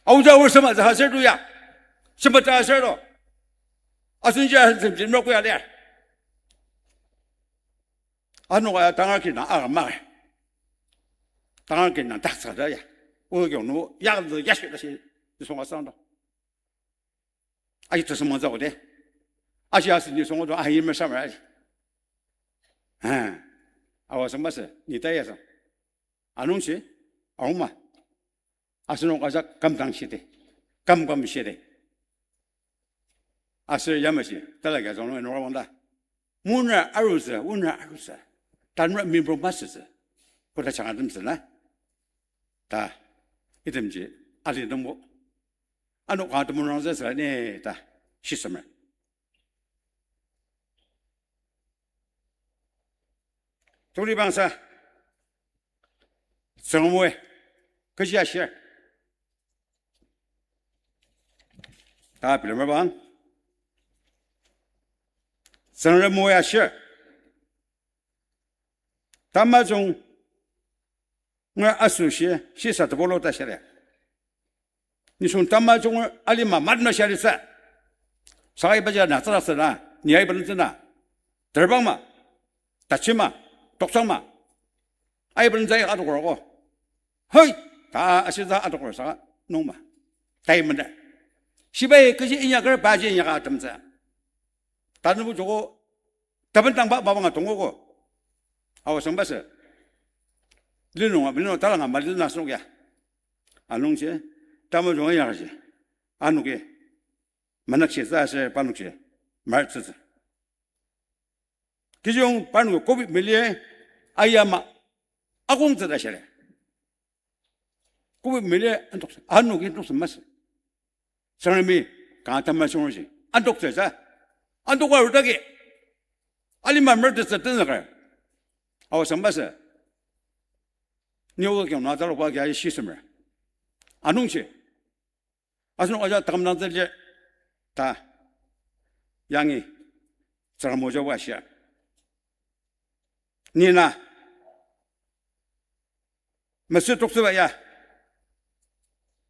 Aotsü aor sema za aser tu ya. Sema ta aser tu. Asen ja asen jin mok ya lir. Ano kaya tangar kina aga ma. Tangar kina taksa da ya. O kyong nu ya lu ya shi da shi. Nisung asang do. Aji tesema zao de. Aji asen nisung do ahi me samar aji. Ha. Awa sema se ni ta ya sa. Anungji, aoma. Asenok ajak kamdang shidi, kamkam shidi. Aser yamaji, talagi azüng nung enok wangda. Muna arutsü, una arutsü. Tanra mimro masütsü. Koda jangatemtsü na. Ta, itemji, ali nungbo. Ano ka temulung zesü ni ta, shisemer. Tuli bangsa, Tsüngrem o, kechi ashir. Ta bilemer bang. Tsüngrem o ashir. Tamajung ngar asoshi, shisa tebolo ta shia. Nisung tamajunger alima madma shialitsü. Saka ibaji na tsüraksü na, ni aibentsü na. Terbang ma, tachi ma, toksang ma. Aibentsü ya atokor ko. Hoi, ta ashitsü atokor saka nung ma. Tai mena. Shibai kechi inyaker baji inyaka atemtsü. Tanübo joko tabentangba mapanga tongogo. Aosang basü. Linunga, linung talanga mali na asenok ya. Anungji, tamajung inyakerji. Anoki, manakshitsü aser parnokji, martsütsü. Kijung parnok covid mali, ayama, akongtsü ta shia lir. Covid mali, antok, anoki antoksü masü. Tsüngremi kanga tamashungerji. Antoksü ja. Antoka arudagi. Alima mertetsü tenzüker. Aosang masü. Ni oa kiang nung atalokba kia shisemer. Anungji. Asenok aja taküm dang zülji. Ta. Yangi. Tsüngrem moja wa shia. Ni na. Mesü toktsüba ya.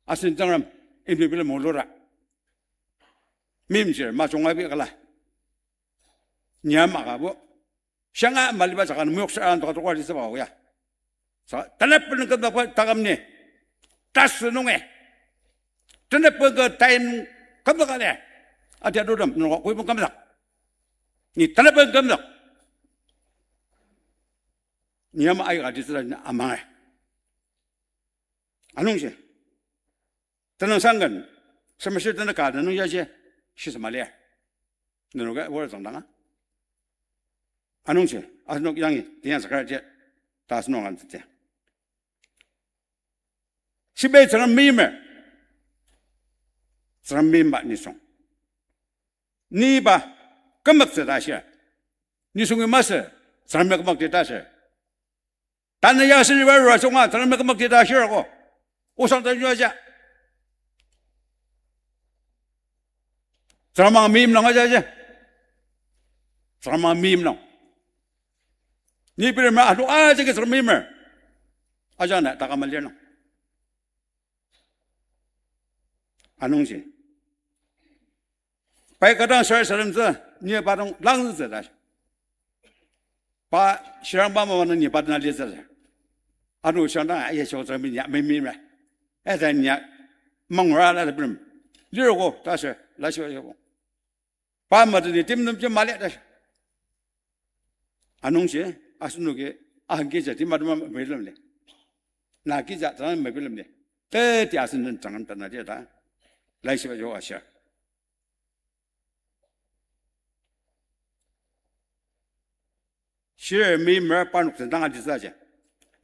Asen Tsüngrem imli bilem mulura. Meimchir majunga bi kala. Ni ama ka bo. Shanga maliba jaka nung meyokser an toka toka litsüba ya. Sa, tanep pen kümdakba taküm ni. Tasü nungi. Tanep pen ka time kümdaka lir. Ati adotem nunga kuiben kümdak. Ni tanep pen kümdak. Ni ama aika litsüla ni amang e. Anungji. Tenüng sangken, semeshir tenüng ka tenüng yaji, shisema lir. Nenoka wor zangdanga. Anungji, asenok yangi, tinya sakar ji, ta asenok antsütsü. Shibai Tsüngrem meimer. Tsüngrem meimba nisung. Ni iba kümzüktsü ta shir. Nisungi masü, Tsüngremi kümzükti ta shir. Tanü ya asen iba rua junga, Tsüngremi kümzükti ta shir ko. Osang ta yua ja. Tsüngrem meim nung aja ja. Tsüngrem meim nung. Ni bilemer ano ajaki Tsüngrem meimer. Aja na taküm alir nung. Anungji. Pai kadang sarasademtsü, ni pa dang langzütsü ta. Pa shirang pa mama nung ni pa dang litsü ta. Ano shirang dang, aya shio tsü mi nya, mi, mi, mi. Eta nya, mangura la bilem. Liroko, ta shi, la shi, la shi. Pa mateni timtem ji mali ta shi. Anungji, asenoki, ahangkija, timatema mebilemdi. Na kija, tang mebilemdi. Teti asen den tang tana dia ta. Laishiba jo ashir. Shir meimer parnok tendang alitsü aji.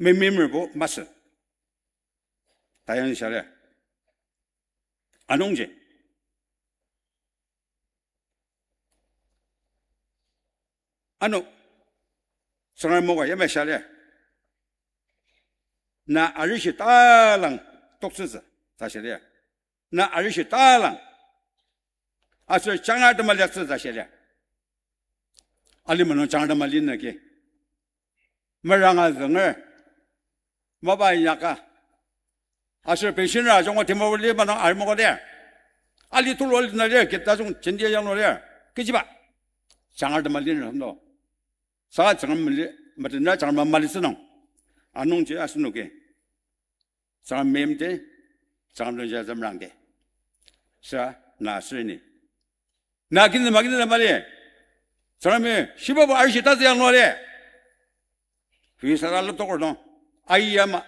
Meimerbo masü. Tayangi shia lir. Anungji. Ano, Tsüngrem moka yamai shia lir. Na arishi talang toktsütsü ta shia lir. Na arishi talang. Aser jangar tema liaktsü ta shia lir. Alima nung jangar tema linüki. Meranga zünger. Mapa inyaka. Aser pensioner ajunga Dimapur lima nung arimoka lir. Ali tulu ali na lir, kit tajung jenti yanglu lir. Kechiba. Jangar tema liner no. Saka Tsüngrem mali, matenra Tsüngrem malitsü nung. Anungji asenoki. Tsüngrem meimdi, Tsüngrem nungji azümrangdi. Sa na süni. Na kini makini na mali. Tsüngremi shibaba arishi tatsü yang nung ali. Hwi sara laptoker nung. Aiyama,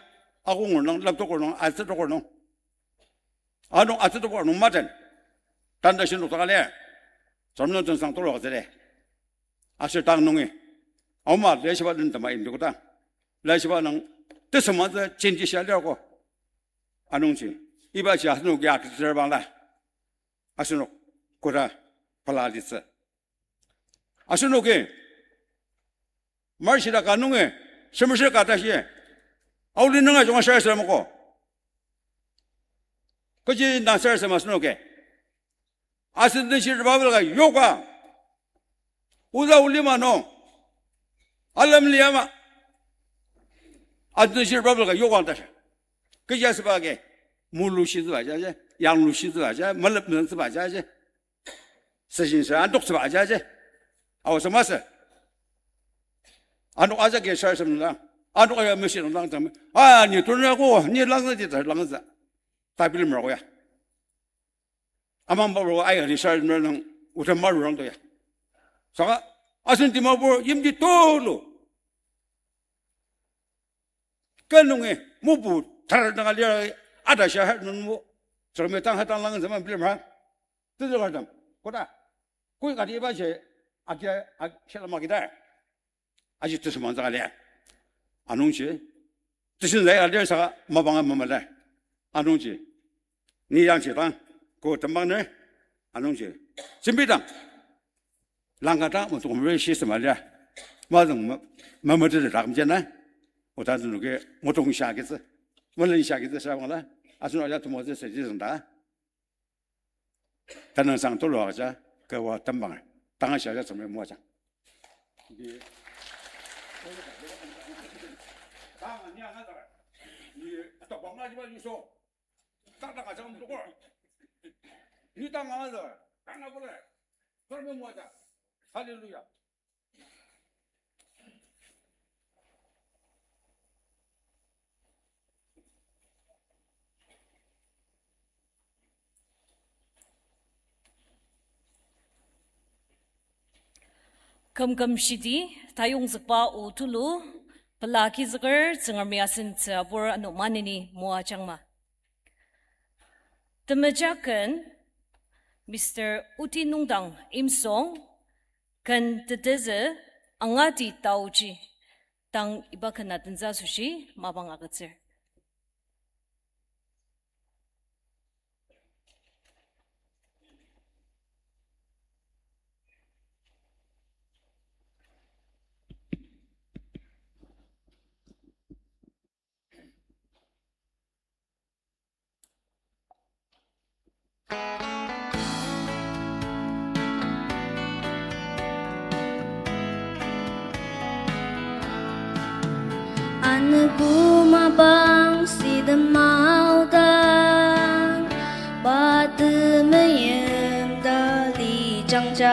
akonger nung, laptoker nung, atsütoker nung. Ano atsütoker nung maten. Tanta shin nokdaka lir. Tsüngrem nung tensang tulu ka tsüle. Aser tang nungi. Aoma, laishiba nung tema indokdang. Laishiba nung tesüngmangtsü jenti shia lir ko. Anungji. Ibaji asenoki akitsür bangla. Asenok koda pela litsü. Asenoki. Marshida ka nungi, semeshi ka tashi. Aoli nunga junga sarasademko. Kechi na sarasadem asenoki. Asen denshi Bible ka yoka. Oda olima no. Alem liama. Asen denshi Bible ka yoka tashi. Kechi asüba agi. Mulu shitsüba jaji. Yanglu shitsüba jaji. Malep nüngtsüba jaji. Session sa antok tsüba aja aja. Awa sa masü. Anok aja ke sar sem lang. Anok aya machine lang tang. Ah, ni turna ko, ni lang na ti ta lang sa. Ta bilemer ko ya. Amang ba ro aya ni sar mer nang uta mar rang to ya. Saka asen Dimapur yimti tulu. Kü nungi mubu tar danga lir ata shia her nung mu. Tsüngremi tang ha tang lang zema bilemra. Tenzüker tem. Koda. Koi kati iba she agia, ag-, shia lama kidar. Aji tesümang zaka lir. Anungji. Teshin zai alir saka mapanga mamala. Anungji. Ni yangji dang, ko tembang ner, anungji. Jembidang. Langka dang mutung meri shi sema lir. Mazüng ma-, mametet dak mjena. Oda zünuki mutung shia kitsü. Melen shia kitsü sha bangla. Asenok aja temoatsü seji züngda. Tanang sang tulu aja, kewa tembang. Tanga shia aja tsüme moaja. Tanga ni anga ta. Ni atokbang aji ba yuso. Tang tang ajang tukor. Ni tang anga ta. Tanga bole. Tsüme moaja. Hallelujah. Kümküm shidi, tayongzükba o tulu, pela kizüker, Tsüngremi asen tsübur ano maneni moajangma. Temeja ken, Mister Uti Nungdang Imsong, ken tetezü angati taoji, tang iba ken atentsü asoshi mapang agütsür. Anogo mapang sidem aodang, pa temeim ta lijangjar.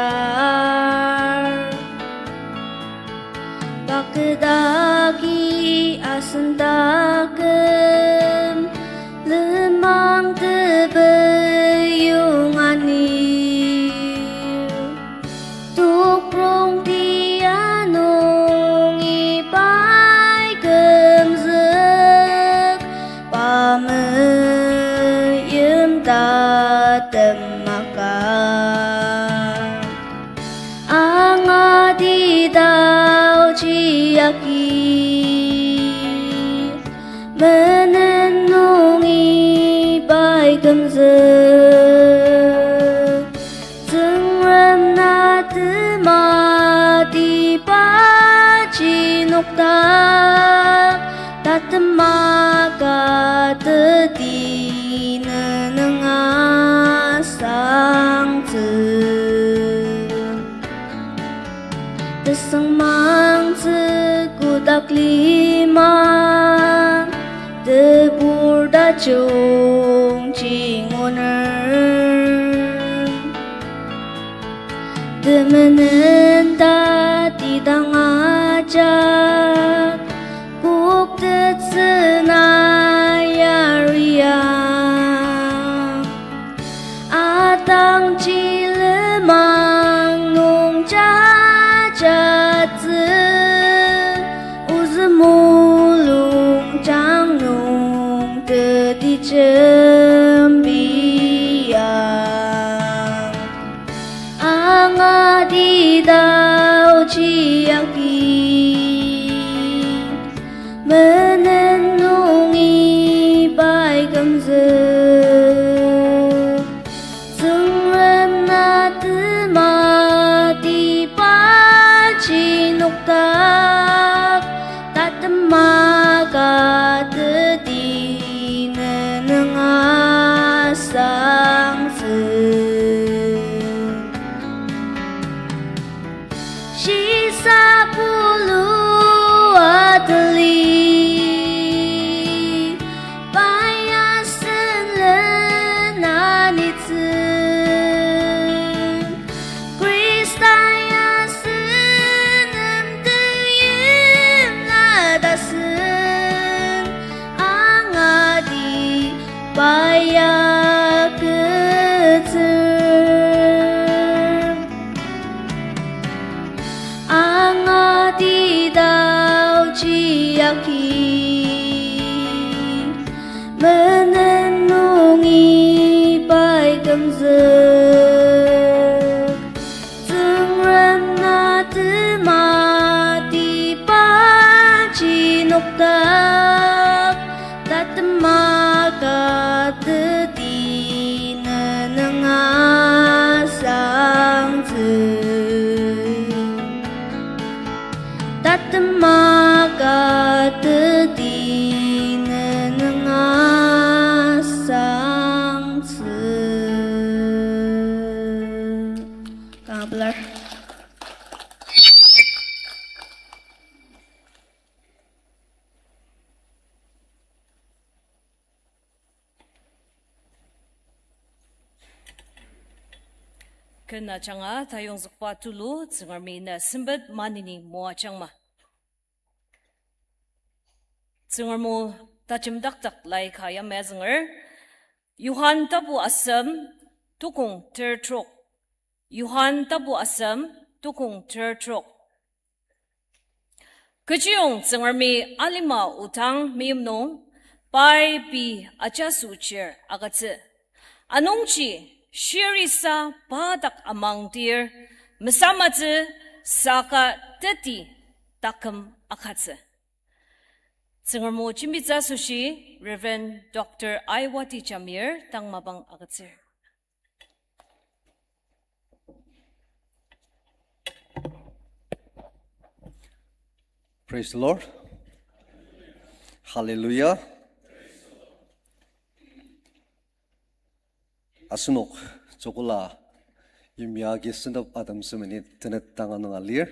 Pa kü dagi asen taküm lenmang tebeyong anir. Tokrong tia nungi pai kümzük, pa meim ta temaka. Angati taoji agi, menen nungi pai kümzük. Tsüngrem na tematiba ji nokdak, tatema ka teti nenenga sangtsü. Tesüngmangtsü kotak lima, tebur tajungji nguner. Temenen tati dang ajak, koktettsü na yaria. Atangji lenmang nung jajatsü, ozü mulungjang nung teti jembia. Angati taoji agi. Tsüngrem na tematiba ji nokdak, tatema ka teti ne nunga sangtsü. Tatema ka teti ne nunga sangtsü. Kanga pelar. Ken ajanga tayongzükba tulu Tsüngremi na sempet maneni moajangma. Tsüngrem o tajemdakdak lai ka yamai azünger. Johan tapu asem tukong ter trok. Johan tapu asem tukong ter trok. Kechiyong Tsüngremi alima odang meim nung, pai pei ajaso chir agütsü. Anungji shirisa pa dak amangdir, mesamatsü saka teti taküm agütsü. Tsüngrem o jembitsü asoshi, Reverend Doctor Aiwati Jamir tang mapang agütsür. Praise the Lord. Hallelujah. Asenok joko la yimya agi sentep atem semenit tenet tanga nung alir.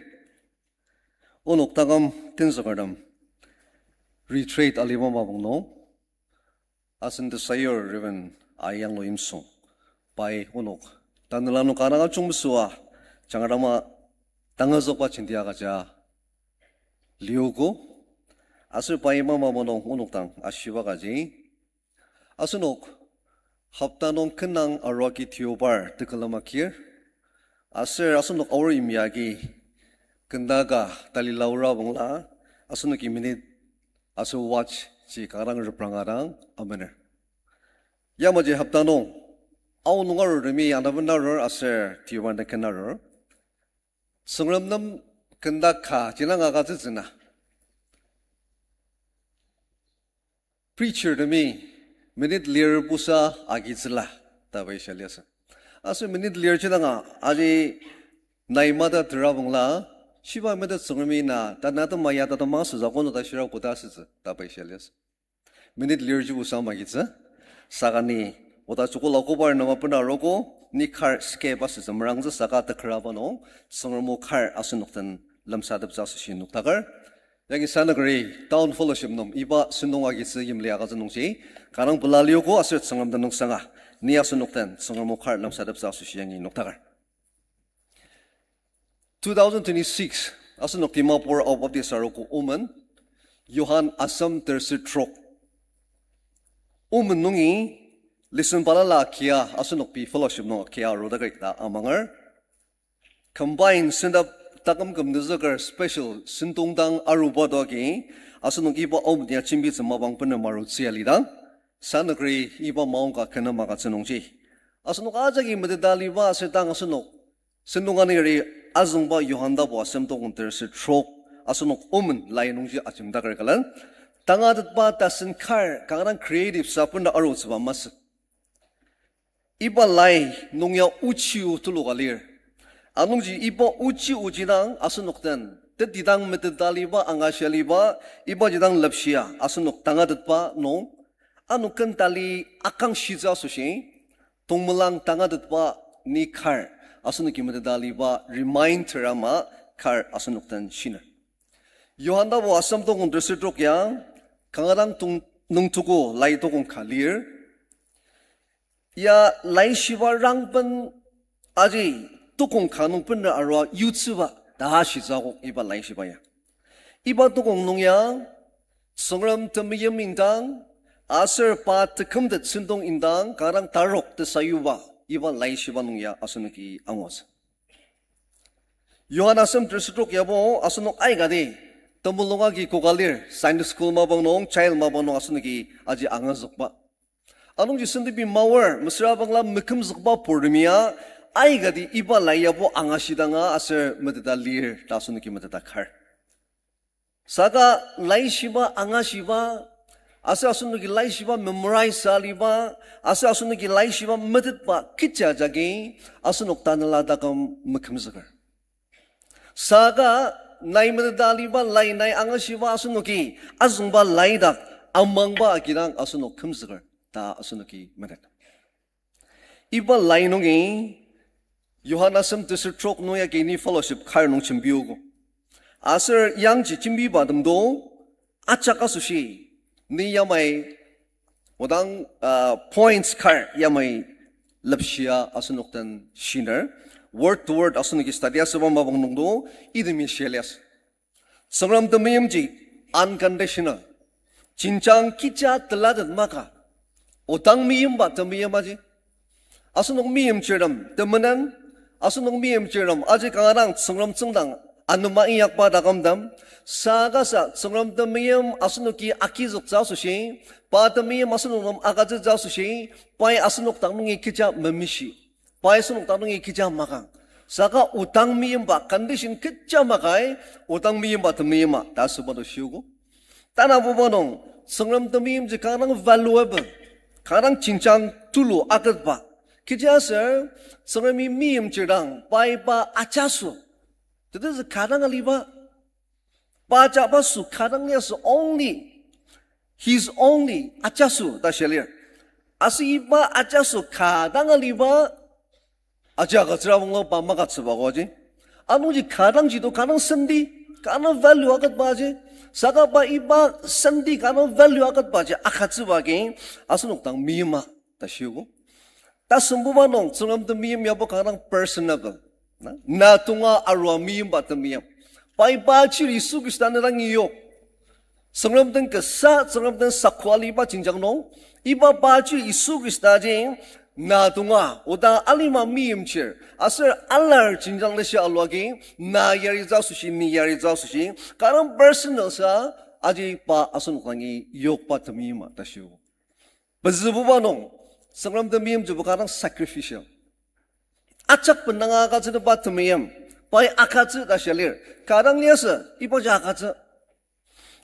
Onok taküm tenzükertem retreat aliba mapang nung, asen tesayur Reverend Ayanglu Imsung, pai onok tanela nung kanga ajungmesüa, jangrama tangazükba jenti agüja liogo, aser pai mapa manung onok dang ashiba kaji, asenok hopta nung kenang arua ki tiobar tekülem akir, aser asenok aor yimya agi kenda ka talila aora bangla, asenoki minute aser watch ji kanga repranga dang amener. Yamaji hopta nung aonung arurtemi anaben arur aser tiobar nung ken arur. Tsüngrem nem kenda ka jinang agütsütsü na, preacher temi minute lir busa agitsüla ta pai shia liasü. Aser minute lir jidanga aji nai mata tera bangla, shiba mete Tsüngremi na tanü atema ya tatema asütsü kono ta shira koda asütsü ta pai shia liasü. Minute lir ji busa magitsü. Saka ni oda joko la kobar nema bena arogo, ni kar skip asütsü merangtsü saka tekraba nung, Tsüngrem o kar asenok den lemsateptsü asoshi noktaker. Yangi Sanagari Town Fellowship nung iba sentong agitsü yimli agütsü nungji, kanga pelar liogo aser Tsüngrem tenüngsanga, ni asenok den Tsüngrem o kar lemsateptsü asoshi yangi noktaker. Two thousand twenty-six, asenok Dimapur Ao Baptist Arogo Omen, Johan asem terser trok. Omen nungi lesson balala kia asenok pei fellowship nung kia arudaker ta amanger. Combine sentep taküm küm nüzüker special sentong dang aruba doagi, asenok iba Omen ya jembitsü mapang bena marutsü ya lidang, Sanagari iba maongka kena magütsü nungji, asenok ajaki meteta liba aser tang asenok sentong anir azüngba Johan tapu asem tukong terser trok, asenok Omen lai nungji ajemdaker külen, tangatetba tasen kar kanga dang creative sa bena arutsüba masü. Iba lai nung ya ochi o tulu ka lir. Anungji iba ochi oji dang asenok den tetidang meteta liba, angashia liba, ibaji dang lepshia asenok tangatetba nung, ano ken tali akangshitsü asoshi, tongmelang tangatetba ni kar, asenoki meteta liba reminder ama kar asenok den shiner. Johan tapu asem tukong terser trok ya, kanga dang tong-, nüngtugu lai tukong ka lir. Ya laishiba rangben aji tukong ka nung bena arua yutsüba ta shitsü akok iba laishiba ya. Iba tukong nung ya, Tsüngrem temeim indang, aser pa tekümtet sentong indang, kanga dang tarok tesayuba, iba laishiba nung ya asenoki angutsü. Johan asem terser trok yabo asenok aikati temulung agi koka lir, Sunday school mapang nung, child mapang nung asenoki aji angazükba. Anungji sendenbi maor, mesüra bangla mekümzükba purtem ya, aikati iba lai yabo angashidanga aser meteta lir ta asenoki meteta kar. Saka laishiba angashiba, aser asenoki laishiba memorize aliba, aser asenoki laishiba metetba kecha jagi asenok tanela taküm mekümzüker. Saka nai meteta aliba lai nai angashiba asenoki azüngba lai dak amangba agidang asenok kümzüker ta asenoki metet. Iba lai nungi Johan asem teser trok nung yagi ni fellowship kar nung jembiogo. Aser yangji jembibatemdo ajak asoshi ni yamai odang, uh, points kar yamai lepshia asenok den shiner. Word to word asenoki study asüba mapang nungdo itemi shia liasü. Tsüngrem temeimji unconditional. Jenjang kecha telatet maka. Odang meimba temeim aji. Asenok meimchirtem temenen, asenok meimchirtem aji kanga dang Tsüngrem tsüngdang anema inyakba takümtem, saka sa Tsüngrem temeim asenoki agizüktsü asoshi, pa temeim asenok nem agütsütsü asoshi, pai asenok dak nungi kecha memishi. Pai asenok dak nungi kecha makang. Saka odang meimba condition kecha makai, odang meimba temeima ta asüba to shiogo. Tanabuba nung, Tsüngrem temeimji kanga dang valuable, kanga dang jenjang tulu aketba. Kechiaser, Tsüngremi meimchir dang, pai pa ajaso. Tetezü kanga dang aliba. Pa ajaba sü kanga dang liasü only. He's only ajaso ta shia lir. Aser iba ajaso kanga dang aliba aji agütsüra bangla pa magütsüba ko ji. Anungji kanga dang ji to kanga dang senti, kanga dang value aketba ji. Saka pa iba senti kanga dang value aketba ji agütsüba agi asenok dang meima ta shiogo. Tasembuba nung, Tsüngrem temeim yabo kanga dang personable. Na, na tonga arua meimba temeim. Pai pa chir Yisu Khrista ne dangi yok. Tsüngrem den kasa, Tsüngrem den sakua aliba jenjang nung, iba pa chir Yisu Khrista ji, na tonga, oda alima meimchir, aser alar jenjang leshi aluagi, na yaritsü asoshi, ni yaritsü asoshi, kanga dang personal sa, aji pa asenok dangi yokba temeima ta shio. Pezübuba nung, Tsüngrem temeimjibo kanga dang sacrificial. Ajak bendanga agütsüteba temeim, pai agütsü ta shia lir. Kanga dang liasü, ibaji agütsü.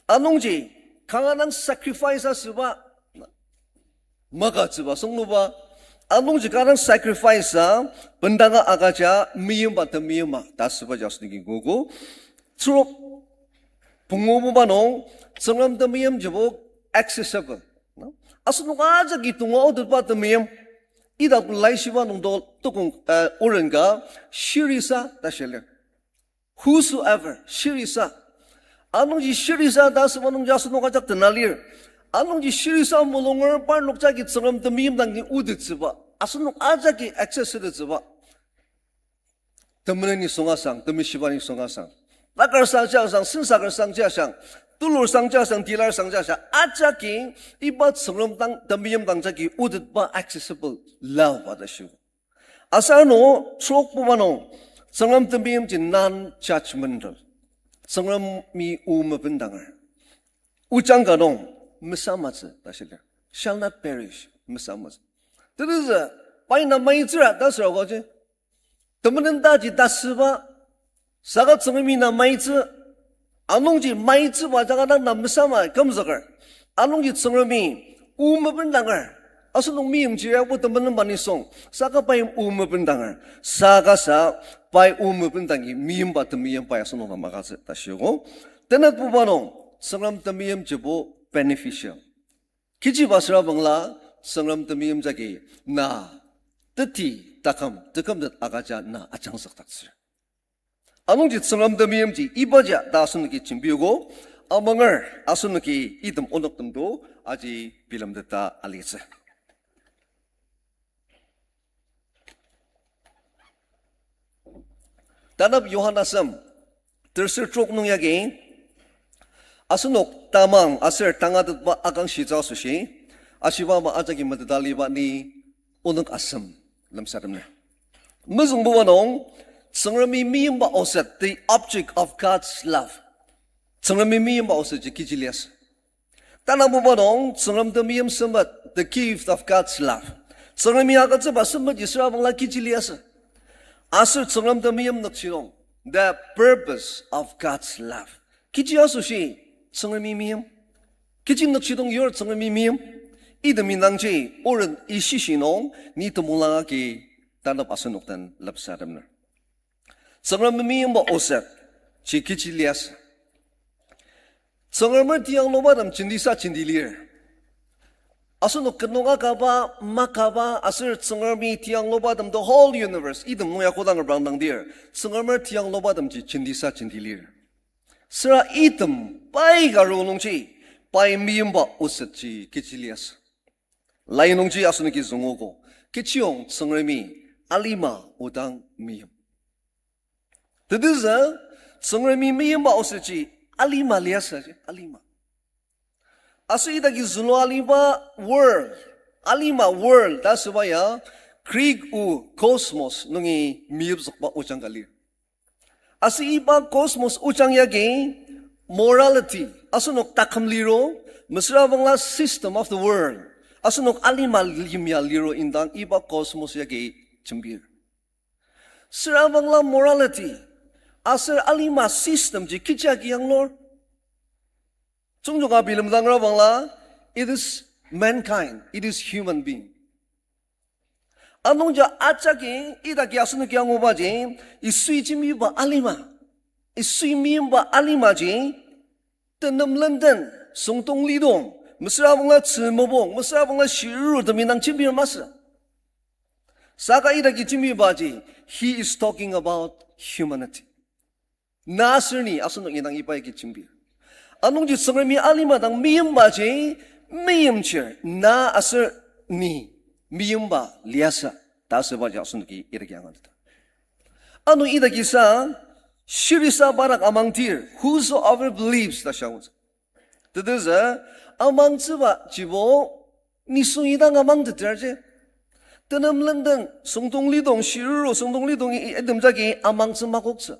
Anungji, kanga dang sacrifice asüba, magütsüba süngluba. Anungji kanga dang sacrifice a, bendanga agüja, meimba temeima ta asübaji asenoki nguogo. Trok pungububa nung, Tsüngrem temeimjibo accessible. Asenok ajaki tonga otetba temeim. Idak laishiba nungdo tukong, eh, oren ka, shirisa ta shia lir. Whosoever, shirisa. Anungji shirisa ta asüba nungji asenok ajak tena lir. Anungji shirisa mulunger parnok jagi Tsüngrem temeim dangi otettsüba. Asenok ajaki access sütettsüba. Temenen nisung asang, temeshiba nisung asang, takar sangji asang, sensaker sangji asang, tulur sangji asang, tilar sangji asang, ajaki iba Tsüngrem dang, temeim dang jagi otetba accessible love ta shio. Aser ano trokbuba nung, Tsüngrem temeimji non-judgmental. Tsüngremi o mebendanger. Ojang ka nung, mesamatsü ta shia lir. Shall not perish, mesamatsü. Tetezü, pai na maitsüra ta süra kaji. Temenen taji tasüba, saka Tsüngremi na maitsü, anungji maitsüba jaka dang na mesama kümzüker. Anungji Tsüngremi o mebendanger, asenok meimchir yabo temenenba nisung, saka pai o mebendanger. Saka sa, pai o mebendangi meimba temeim pai asenok dang magütsü ta shiogo. Tenetbuba nung, Tsüngrem temeimjibo beneficial. Kechiba süra bangla, Tsüngrem temeim jagi na teti taküm, tekümtet agüja na ajangzükdaktsür. Anungji Tsüngrem temeimji ibaji ta asenoki jembiogo, amanger asenoki item onoktem do aji bilemteta alitsü. Tanap Johan asem, terser trok nung yagi, asenok tamang aser tangatetba akangshitsü asoshi, ashiba ama ajaki meteta aliba ni onok asem lemsatemner. Mezüngbuba nung, Tsüngremi meimba oset, the object of God's love. Tsüngremi meimba osetji kechi liasü. Tanabuba nung Tsüngrem temeim sempet, the gift of God's love. Tsüngremi agütsüba sempetji süra bangla kechi liasü. Aser Tsüngrem temeim nükjidong, the purpose of God's love. Kechi asoshi Tsüngremi meim. Kechi nükjidong yur Tsüngremi meim. Item indangji oren ishishi nung ni temulung agi tanep asenok den lepsatemer. Tsüngrem meimba oset ji kechi liasü. Tsüngremer tianglubatem jentisa jenti lir. Asenok kenung akaba, makaba, aser Tsüngremi tianglubatem, the whole universe, item nung ya kodang reprangdangdir, Tsüngremer tianglubatemji jentisa jenti lir. Süra item pai ka rongnungji, pai meimba osetji kechi liasü. Lai nungji asenoki züngogo, kechiyong Tsüngremi alima odang meim. Tetezü, Tsüngremi meimba osetji alima liasü ji, alima. Aser idaki zülua aliba world, alima world ta asüba ya Greek o cosmos nungi meyipzükba ojang ka lir. Aser iba cosmos ojang yagi morality, asenok taküm liro, mesüra bangla system of the world, asenok alima lim ya liro indang iba cosmos yagi jembir. Süra bangla morality aser alima system ji kechi agi yanglur. Tsüngjung ka bilemdangra bangla, it is mankind, it is human being. Anungji ajaki idaki asenoki angubaji, Yisui jembiba alima, Yisui meimba alimaji, tenem lenden, süngdong lidong, mesüra bangla tzü mopung, mesüra bangla shiruru temi nang jembir masü. Saka idaki jembibaji, he is talking about humanity. Na aser ni asenok indang iba agi jembir. Anungji Tsüngremi alima dang meimbaji, meimchir na aser ni meimba liasü ta asübaji asenoki idaki angateta. Ano idakisa, shirisa badak amangdir, whosoever believes ta shia angutsü. Tetezü, amangtsüba jibo, nisung idang amangteterji. Tenem lenden, süngdong lidong, shiruru, süngdong lidong i-, item jagi amangtsü makoktsü.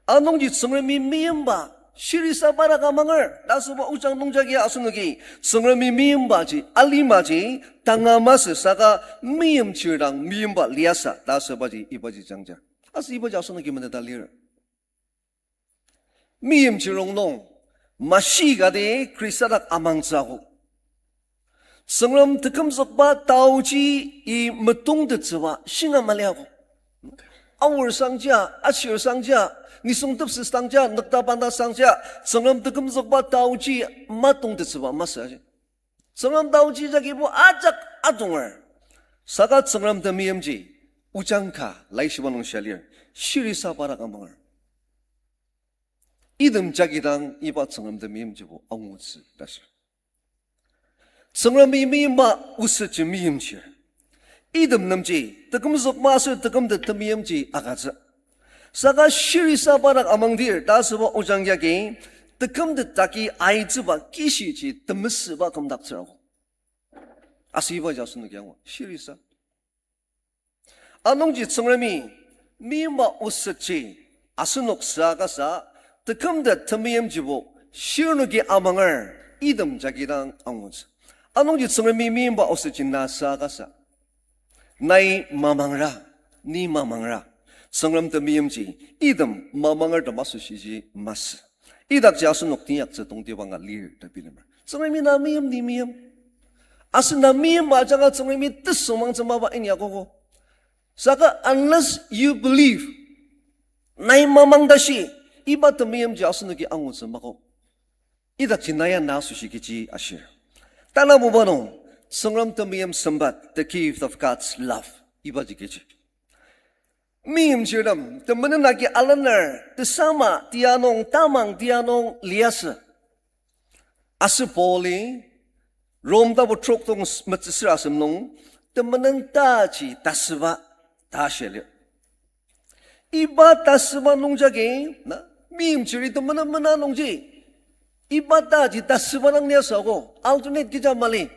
Anungji Tsüngremi meimba, shirisa badak amanger ta asüba ojang nungjagi asenoki, Tsüngremi meimbaji, alimaji, tanga masü saka meimchir dang meimba liasü ta asübaji ibaji jangja. Aser ibaji asenoki meteta lir. Meimchir rongnung, mashi kati Khrista dak amangtsü akok. Tsüngrem tekümzükba taoji i metongtettsüba shinga mali akok. Aor sangjia, ashir sangjia, nisung tepset sangjia, nükta banta sangjia, Tsüngrem tekümzükba taoji matongtettsüba masü aji. Tsüngrem taoji jagibo ajak atonger. Saka Tsüngrem temeimji, ojang ka laishiba nung shia lir, shirisa badak amanger. Item jagi dang iba Tsüngrem temeimjibo angutsü ta shir. Tsüngremi meimba osetji meimchir. Item nemji, tekümzükba aser tekümtet temeimji agütsü. Saka shirisa badak amangdir ta asüba ojang yagi, tekümtet daki aitsüba kishiji temesüba kümdaktsür akok. Aser ibaji asenoki angu, shirisa. Anungji Tsüngremi meimba osetji asenok sa kasa, tekümtet temeimjibo shirnoki amanger, item jagi dang angutsü. Anungji Tsüngremi meimba osetji na sa kasa, nai mamangra, ni mamangra. Tsüngrem temeimji item mamangertem asoshiji masü. Idakji asenok teinyaktsü tongtibang ka lir ta bilemer. Tsüngremi na meim, ni meim. Aser na meimba ajanga Tsüngremi tesüngmangtsü mapa inyakogo. Saka unless you believe, nai mamang tashi, iba temeimji asenoki angutsü makok. Idakji na ya na asoshi kechi ashir. Tanabuba nung, Tsüngrem temeim sempet, the gift of God's love, ibaji kechi. Meimchirtem, temenen agi alener, tesama tia nung, tamang tia nung liasü. Aser Pauli, Rom tapu trok tong s-, metsüsür asem nung, temenen taji tasüba ta shia lir. Iba tasüba nungjagi, na, meimchiri temenen mena nungji, iba taji tasüba dang liasü ako, alternate kecha mali.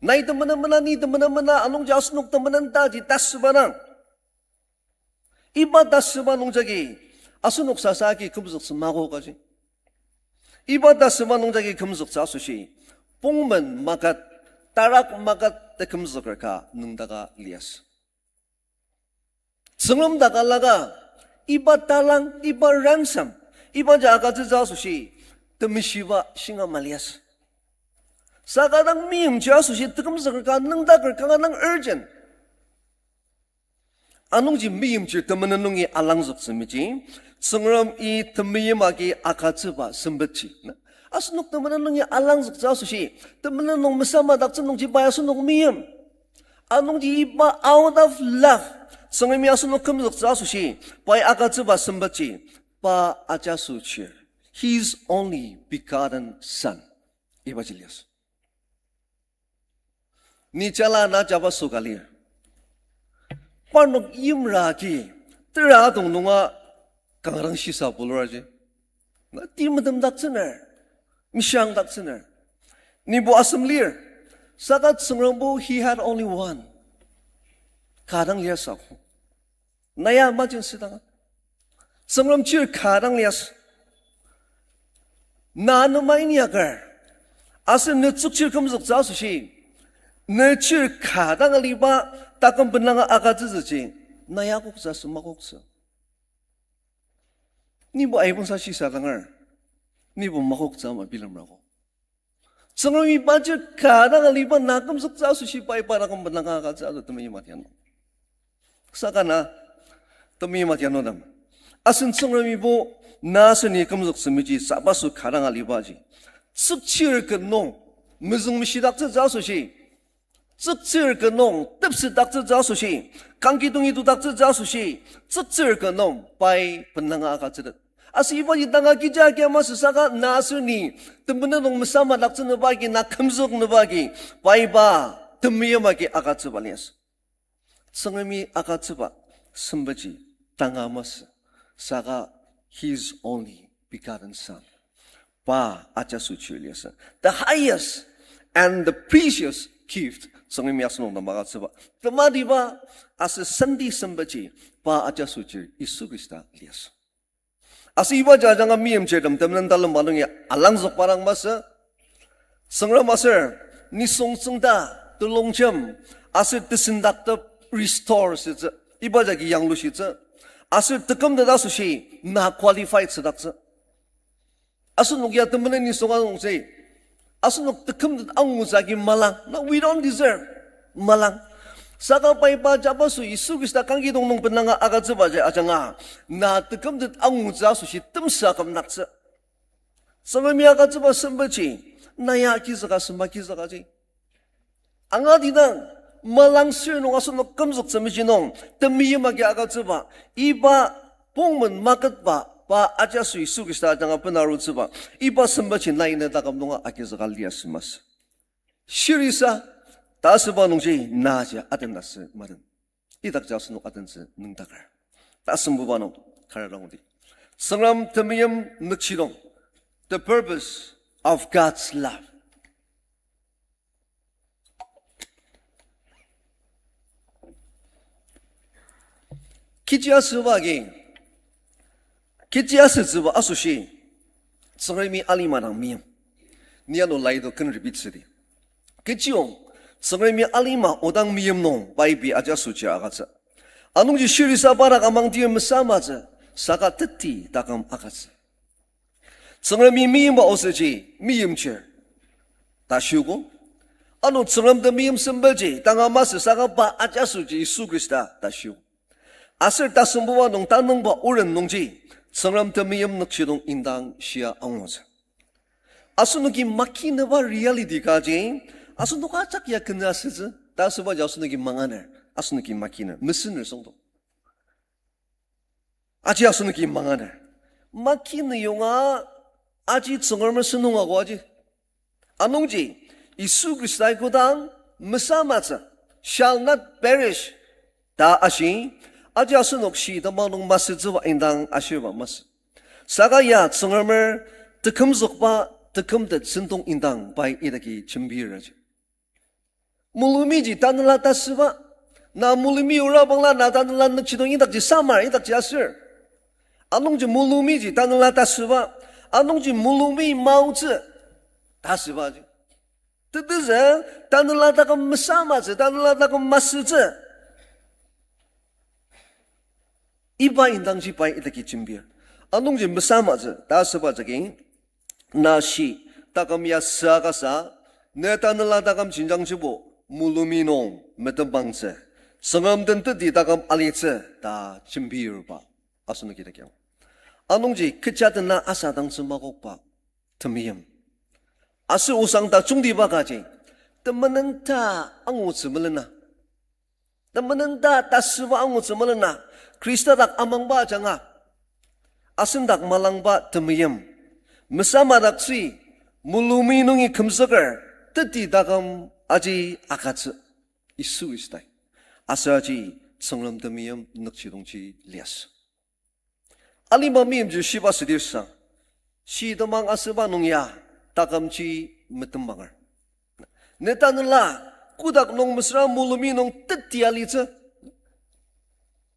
Nai temenen mena, ni temenen mena, anungji asenok temenen taji tasüba dang. Iba tasüba nungjagi, asenok sasa agi kümzüktsü mako kaji. Iba tasüma nungjagi kümzüktsü asoshi, pongmen maket, tarak maket tekümzüker ka nüngdaka liasü. Tsüngrem dak alaka, iba talang, iba ransom, ibaji agütsütsü asoshi, temeshiba shinga maliasü. Saka dang meimchir asoshi tekümzüker ka nüngdaker kanga dang urgent. Anungji meimchir temenen nungi alangzüktsü meji, Tsüngremi temeim agi agütsüba sempetji. Asenok temenen nungi alangzüktsü asoshi, temenen nung mesamadaktsü nungji pai asenok meim. Anungji iba out of love, Tsüngremi asenok kümzüktsü asoshi, pai agütsüba sempetji, pa ajaso chir, His only begotten Son. Ibaji liasü. Ni jala na jabaso ka lir. Parnok yimra agi, tera adong nunga kanga dang shisa bulur aji. Na ti metemdaktsüner, mishangdaktsüner. Nibo asem lir. Saka Tsüngrembo, he had only one. Ka dang liasü akok. Na ya majung südanga. Tsüngrem chir ka dang liasü. Na nema inyaker, aser ne tsükchir kümzüktsü asoshi, ne chir ka dang aliba taküm benanga agütsütsüji, na ya koktsü aser makoktsü. Nibo aibongsa shisa danger, nibo makoktsü ama bilemrako. Tsüngremi pa chir ka dang aliba na kümzüktsü asoshi pai pa taküm benanga agütsü ato temeim atianu. Saka na temeim atianutem, asen Tsüngremibo na aser ni kümzüktsü meji sabaso ka dang alibaji, tsükchir ka nung mezüngmeshidaktsütsü asoshi, tsükchir ka nung tepsetdaktsütsü asoshi, kangkidongi tudaktsütsü asoshi, tsükchir ka nung pai benanga agütsütet. Aser ibaji tanga kecha kia masü saka na aser ni temenen nung mesamadaktsünüba agi, na kümzüknüba agi, pai pa temeim agi agütsüba liasü. Tsüngremi agütsüba sempetji tanga masü, saka His only begotten Son. Pa ajaso chir liasü. The highest and the precious gift Tsüngremi asenok nem agütsüba, tematiba aser senti sempetji, pa ajaso chir Yisu Khrista liasü. Aser ibaji ajanga meimchirtem temenen talemba nungi alangzükba dang masü. Tsüngrem aser nisung tsüngda telongjem aser tesendaktep restore asütsü. Iba jagi yanglushitsü. Aser tekümtet asoshi na qualified asüdaktsü. Asenok ya temenen nisung anungji, asenok tekümtet angutsü agi malang, na, we don't deserve, malang. Saka pai pa jabaso Yisu Khrista kangkidong nung benanga agütsübaji ajanga, na tekümtet angutsü asoshi temsa kümdaktsü. Tsüngremi agütsüba sempetji, na ya kizüka semba kizükaji. Angatidang, malangsür nung asenok kümzüktsü meji nung, temeim agi agütsüba, iba pongmen maketba, pa ajaso Yisu Khrista ajanga bena arutsüba, iba sempetji nai ne taküm nunga agizüka liasü masü. Shirisa, ta asüba nungji naji aten asü maten. Idakji asenok atentsü nüngdaker. Tasembuba nung kar dangdi, Tsüngrem temeim nükjidong, the purpose of God's love. Kechi asüba agi, kechi asütsüba asoshi, Tsüngremi alima dang meim. Ni ano lai to ken repeat südi. Kechiyong, Tsüngremi alima odang meim nung pai pei ajaso chir agütsü. Anungji shirisa pa dak amangdir mesamatsü, saka teti taküm agütsü. Tsüngremi meimba osetji meimchir ta shiogo. Ano Tsüngrem temeim sempetji tanga masü saka pa ajasoji Yisu Khrista ta shiogo. Aser tasembuba nung tanüngba oren nungji, Tsüngrem temeim nükjidong indang shia angutsü. Asenoki makinüba reality kaji, asenok ajak ya kenü asütsü, ta asübaji asenoki manganer, asenoki makiner, mesüner süngdo. Aji asenoki manganer. Makinü yonga aji Tsüngrem sentong ako aji. Anungji, Yisu Khristai kodang mesamatsü, shall not perish, ta ashi, aji asenok shi temang nung masütsüba indang ashirba masü. Saka ya Tsüngremer tekümzükba tekümtet sentong indang pai idaki jembir aji. Mulumiji tanela tasüba, na mulumi ora bangla na tanela nükjidong idakji samar, idakji asür. Anungji mulumiji tanela tasüba, Anungji mulungmi maotsü ta asübaji. Tetezü, tanela taküm mesamatsü, tanela taküm masütsü. Iba indangji pai idaki jembir. Anungji mesamatsü ta asüba jagi, na shi, taküm ya süa kasa, ne tanela taküm jenjangjibo mulungmi nung metembangtsü, Tsüngrem den teti taküm alitsü ta jembirba asenoki idaki ang. Anungji kecha dena asadangtsü makokba temeim. Aser osang tajungtiba kaji, temenen ta angutsü melena. Temenen ta tasüba angutsü melena. Khrista dak amangba ajanga, asen dak malangba temeim. Mesamataktsü, mulungmi nungi kümzüker, teti taküm aji agütsü. Yisu Khristai. Aser aji Tsüngrem temeim nükjidongji liasü. Alima meimchir shiba südir sa, shi temang asüba nung ya takümji metembanger. Ne tanela kotak nung mesüra mulungmi nung teti alitsü.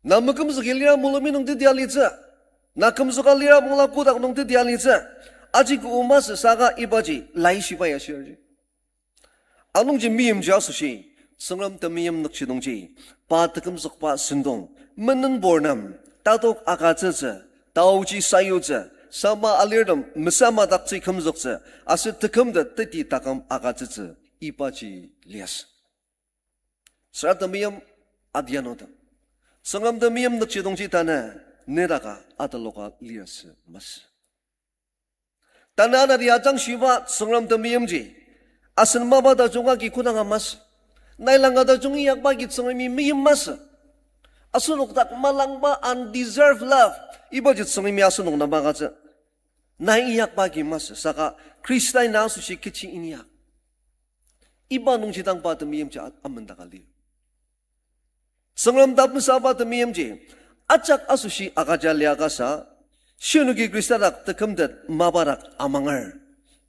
Na mekümzüki lira mulungmi nung teti alitsü. Na kümzüka lira bangla kotak nung teti alitsü. Aji kü masü saka ibaji laishiba ya shirji. Anungji meimchir asoshi, Tsüngrem temeim nükjidongji, pa tekümzükba sentong, menenbur nem, tatok agütsütsü, taoji sayutsü, sama alirtem mesamadaktsü kümzüktsü, aser tekümtet teti taküm agütsütsü, ibaji liasü. Süra temeim adianutem, Tsüngrem temeim nükjidongji tanü, nedaka ataloka liasü masü. Tanü anati ajangshiba Tsüngrem temeimji, asen mapa tajung agi kodanga masü. Nai langa tajung inyakba agi Tsüngremi meim masü. Asenok dak malangba undeserved love, ibaji Tsüngremi asenok nem agütsü. Nai inyakba agi masü, saka Khristai na asoshi kechi inyak. Iba nungji dang pa temeimji a-, amendaka lir. Tsüngrem dang mesaba temeimji, ajak asoshi agüja liakasa, shinoki Khrista dak tekümtet mapa dak amanger,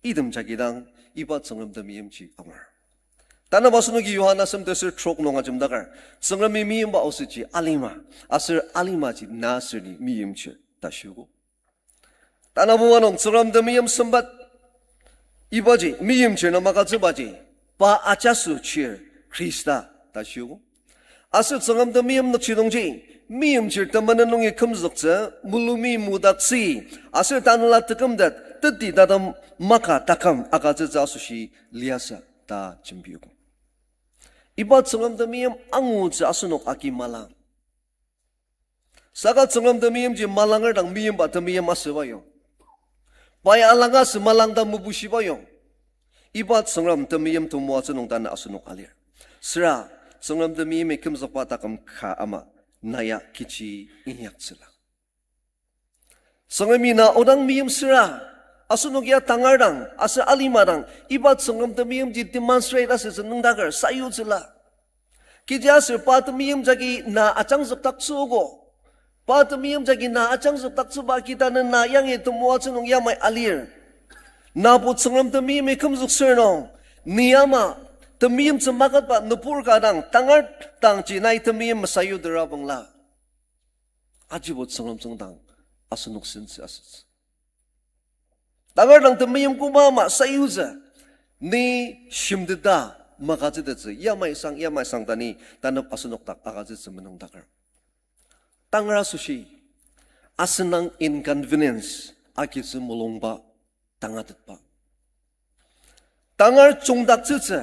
item jagi dang iba Tsüngrem temeimji angur. Tanü asenoki Johan asem teser trok nung ajemdaker, Tsüngremi meimba osetji alima, aser alimaji na aser ni meimchir ta shiogo. Tanü nung Tsüngrem temeim sempet, ibaji meimchir nem agütsübaji, pa ajaso chir Khrista ta shiogo. Aser Tsüngrem temeim nükjidongji, meimchir temenen nungi kümzüktsü, mulungmi mudaktsü, aser tanela tekümtet teti tatem maka taküm agütsütsü asoshi liasü ta jembiogo. Iba Tsüngrem temeim angutsü asenok agi malang. Saka Tsüngrem temeimji malanger dang meimba temeim asüba yong, pai alanga sü malang ta mebushiba yong, iba Tsüngrem temeim temoatsü nung tanü asenok alir. Süra Tsüngrem temeimi kümzükba taküm ka ama na ya kechi inyaktsüla. Tsüngremi na odang meim süra, asenok ya tangar dang aser alima dang iba Tsüngrem temeimji demonstrate asütsü nüngdaker sayutsüla. Kechiaser pa temeim jagi na ajangzükdaktsüogo. Pa temeim jagi na ajangzükdaktsüba agi tanü na yangi temoatsü nung yamai alir. Nabo Tsüngrem temeimi kümzüktsür nung, ni ama temeimtsü maketba nübur ka dang tangar dangji nai temeim mesayutera bangla, ajibo Tsüngrem tsüngdang asenok sentsü asütsü. Tangar dang temeim koba ama sayutsü, ni shimteta magütsütettsü, yamai sang, yamai sang ta ni tanep asenok dak agütsütsü menüngdaker. Tangar asoshi, asenang inconvenience agitsü mulungba, tangatetba. Tangar jungdaktsütsü,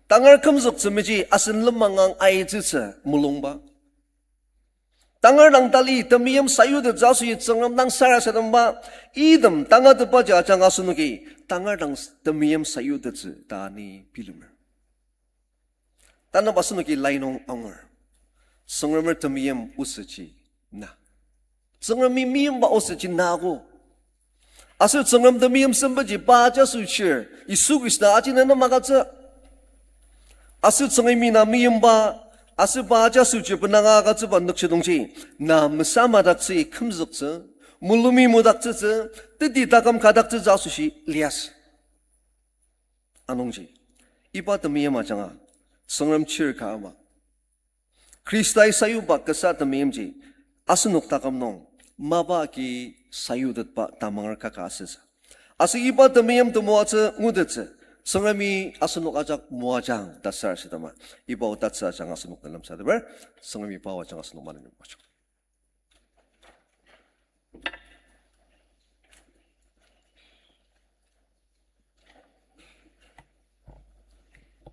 tangar kümzüktsü meji asen lemangang aitsütsü mulungba. Tangar dang tali temeim sayutettsü asoshi Tsüngrem dang sarasademba, item tangatetbaji ajanga asenoki tangar dang temeim sayutettsü ta ni bilemer. Tanü asenoki lai nung angur. Tsüngremer temeim osetji na. Tsüngremi meimba osetji nako. Aser Tsüngrem temeim sempetji pa ajaso chir, Yisu Khrista ajina na magütsü. Aser Tsüngremi na meimba, aser pa ajaso chir benanga agütsüba nükjidongji, na mesamadaktsü, kümzüktsü, mulumi mudaktsütsü, teti taküm kadaktsütsü asoshi liasü. Anungji, iba temeim ajanga, Tsüngrem chir ka ama, Khristai sayuba kasa temeimji, asenok taküm nung, mapa agi sayutetba tamanger kaka asütsü. Aser iba temeim temoatsü ngutettsü, Tsüngremi asenok ajak moajang ta sarasadema, iba otatsü ajanga asenok den lemsateper, Tsüngremi pa o ajanga asenok maneni moajang.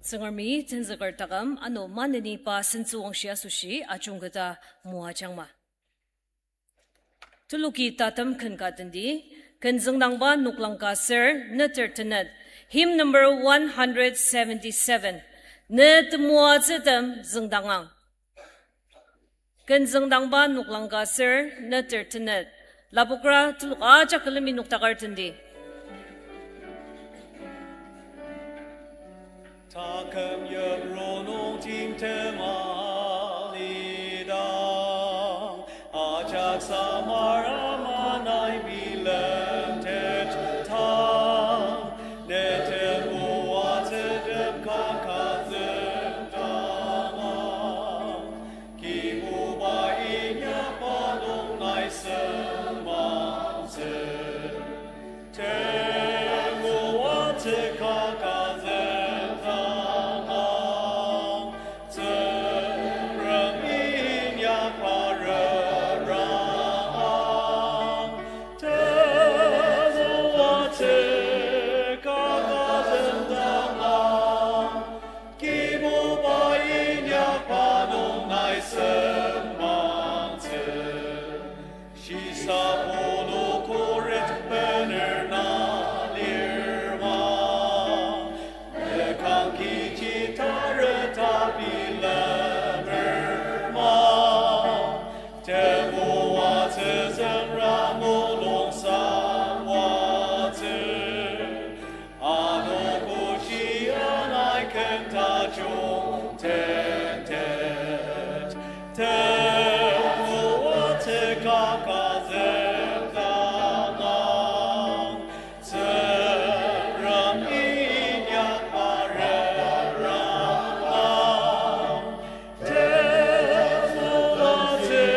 Tsüngremi tenzüker taküm ano maneni pa sentsüwangshi asoshi ajungketa moajangma. Teloki tatem ken ka tendi, ken züngdangba noklang ka ser neter tenet, hymn number one hundred seventy-seven, Ne temoatsütem züngdangang. Ken züngdangba noklang ka ser neter tenet, lapokra telok ajak külemi noktaker tendi. Taküm yipru nung timtem alidang, ajak samar amanai bilemtetang, ne temoatsütem kaka züngdangang. Kibuba inyakba nung nai sempangtsü, temoatsü kaka züngdangang. Tsüngrem inyakba rarang, temoatsü kaka züngdangang. Kibuba inyakba nung nai sempangtsü, shisa pulu kuret bener na lir ma. Mekang kechi tareta bilemer ma. Temoatsü Tsüngrem mulung samwatsü, ano kushi anai ken tajung tentet. Temoatsü kaka züngdangang. Tsüngrem inyakba rarang, temoatsü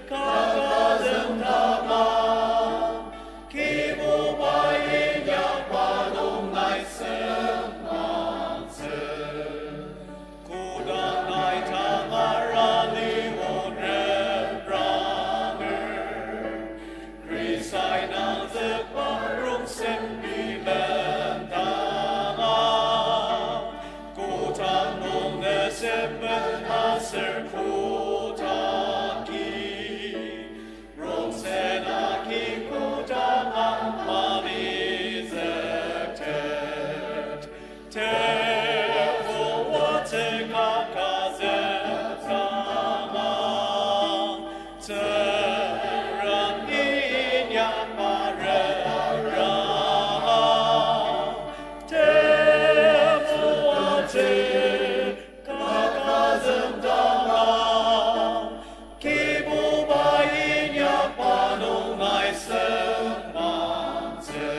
kaka züngdangang. Kibuba inyakba nung nai sempangtsü, kodang nai tangar ali onrem ranger, Khristai nangzükba rongsen bilemdanga, kodang nung nesepen aser kotaki, rongsen agi kodang amani züktet. Temoatsü kaka züngdangang, Tsüngrem inyakba rarang. Temoatsü kaka züngdangang, Kibuba inyakba nung nai sempangtsü.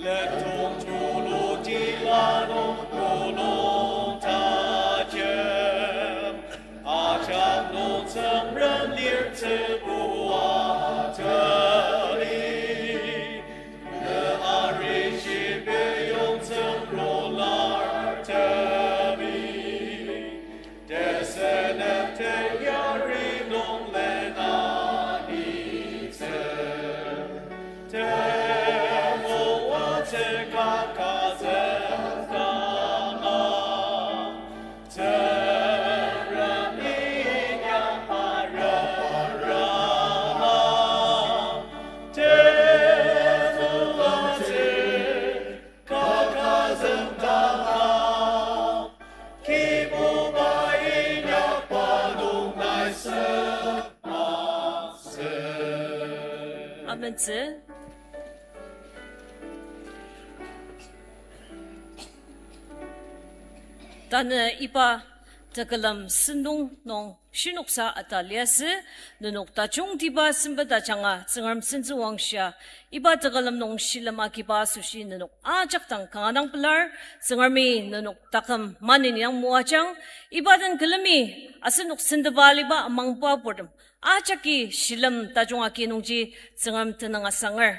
Letong tulu tila nung mulung tajem, ajak nung Tsüngrem lir tsübua tali. Ne arishi peyong tsüngrulartemi, tesenep teyari nung lena nitsü. Temoatsü kaka züngdangang, Tsüngrem inyakba rarang. Temoatsü kaka züngdangang, Kibuba inyakba nung nai sempangtsü. Amentsü. Tanü iba tekülem sentong nung shinoksa ata liasü, nenok tajungtiba sempet ajanga Tsüngrem sentsüwangshia, iba tekülem nung shilem agiba asoshi nenok ajak dang kanga dang pelar. Tsüngremi nenok taküm maneni dang moajang. Iba den külemi asenok senteba aliba amangba purtem ajaki shilem tajung agi nungji Tsüngrem tenüng asanger.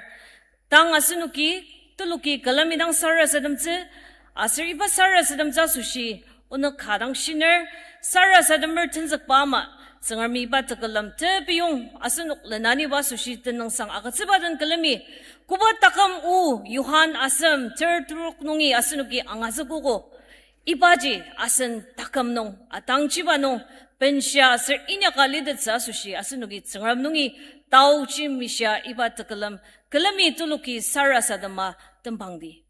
Tang asenoki, tuluki külemi dang sarasademtsü, aser iba sarasademtsü asoshi, onok ka dang shiner, sarasademer tenzükba ama, Tsüngremi iba tekülem tepiyong asenok lenaniba asoshi tenüngsang agütsüba den külemi, koba taküm o Johan asem ter trok nungi asenoki angazükogo. Ibaji asen taküm nung, atangjiba nung, benshia aser inyaka litettsü asoshi asenoki Tsüngrem nungi taoji mishia iba tekülem, külemi tuluki sarasadema tembangdi.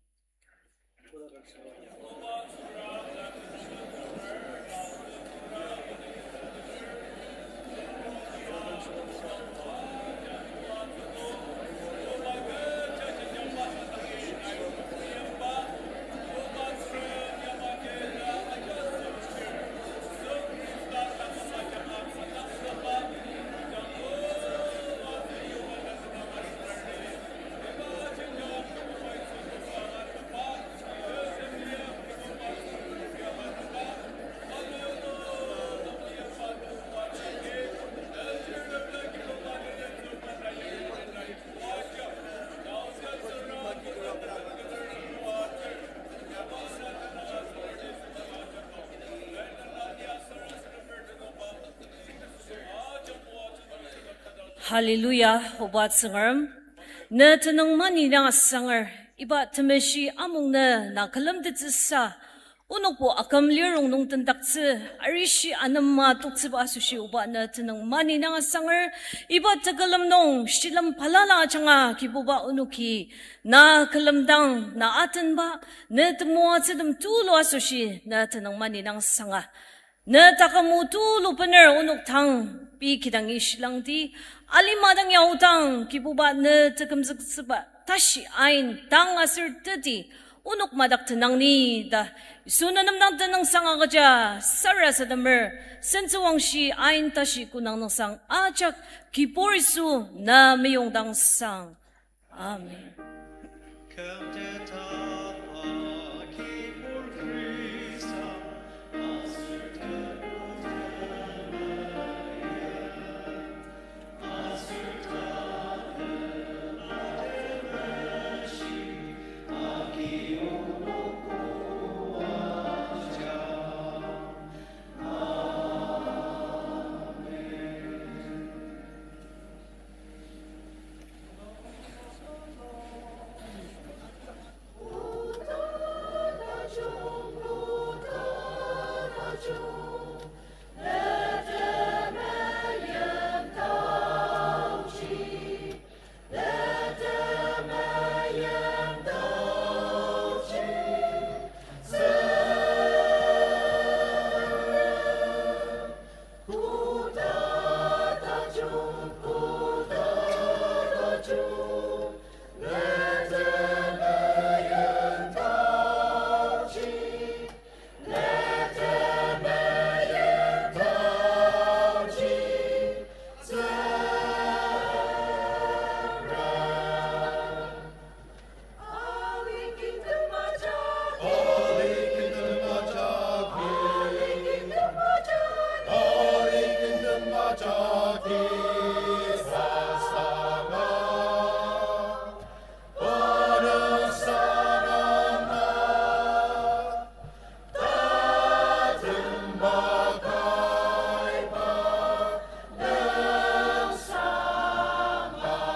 Hallelujah, Oba Tsüngrem. Ne tenüng mani dang asanger, iba temeshi amung ne na külemtettsüsa, onokbo aküm lirong nung tendaktsü, arishi anema toktsüba asoshi Oba ne tenüng mani dang asanger, iba tekülem nung shilem balala ajanga Kibuba onoki na külemdang na atenba, ne temoatsütem tulu asoshi ne tenüng mani dang asanga. Ne taküm o tulu bener onok dang pei kidangi shilangdi, alima dang ya odang Kibuba ne tekümzüktsüba tashi ain dang aser teti onok madak tenangni ta, Yisu ne nem dang tenüngsang agüja sarasademer, sentsüwangshi ain tashi konang nüngsang ajak, Kibur Yisu na meyong dang sang. Amen.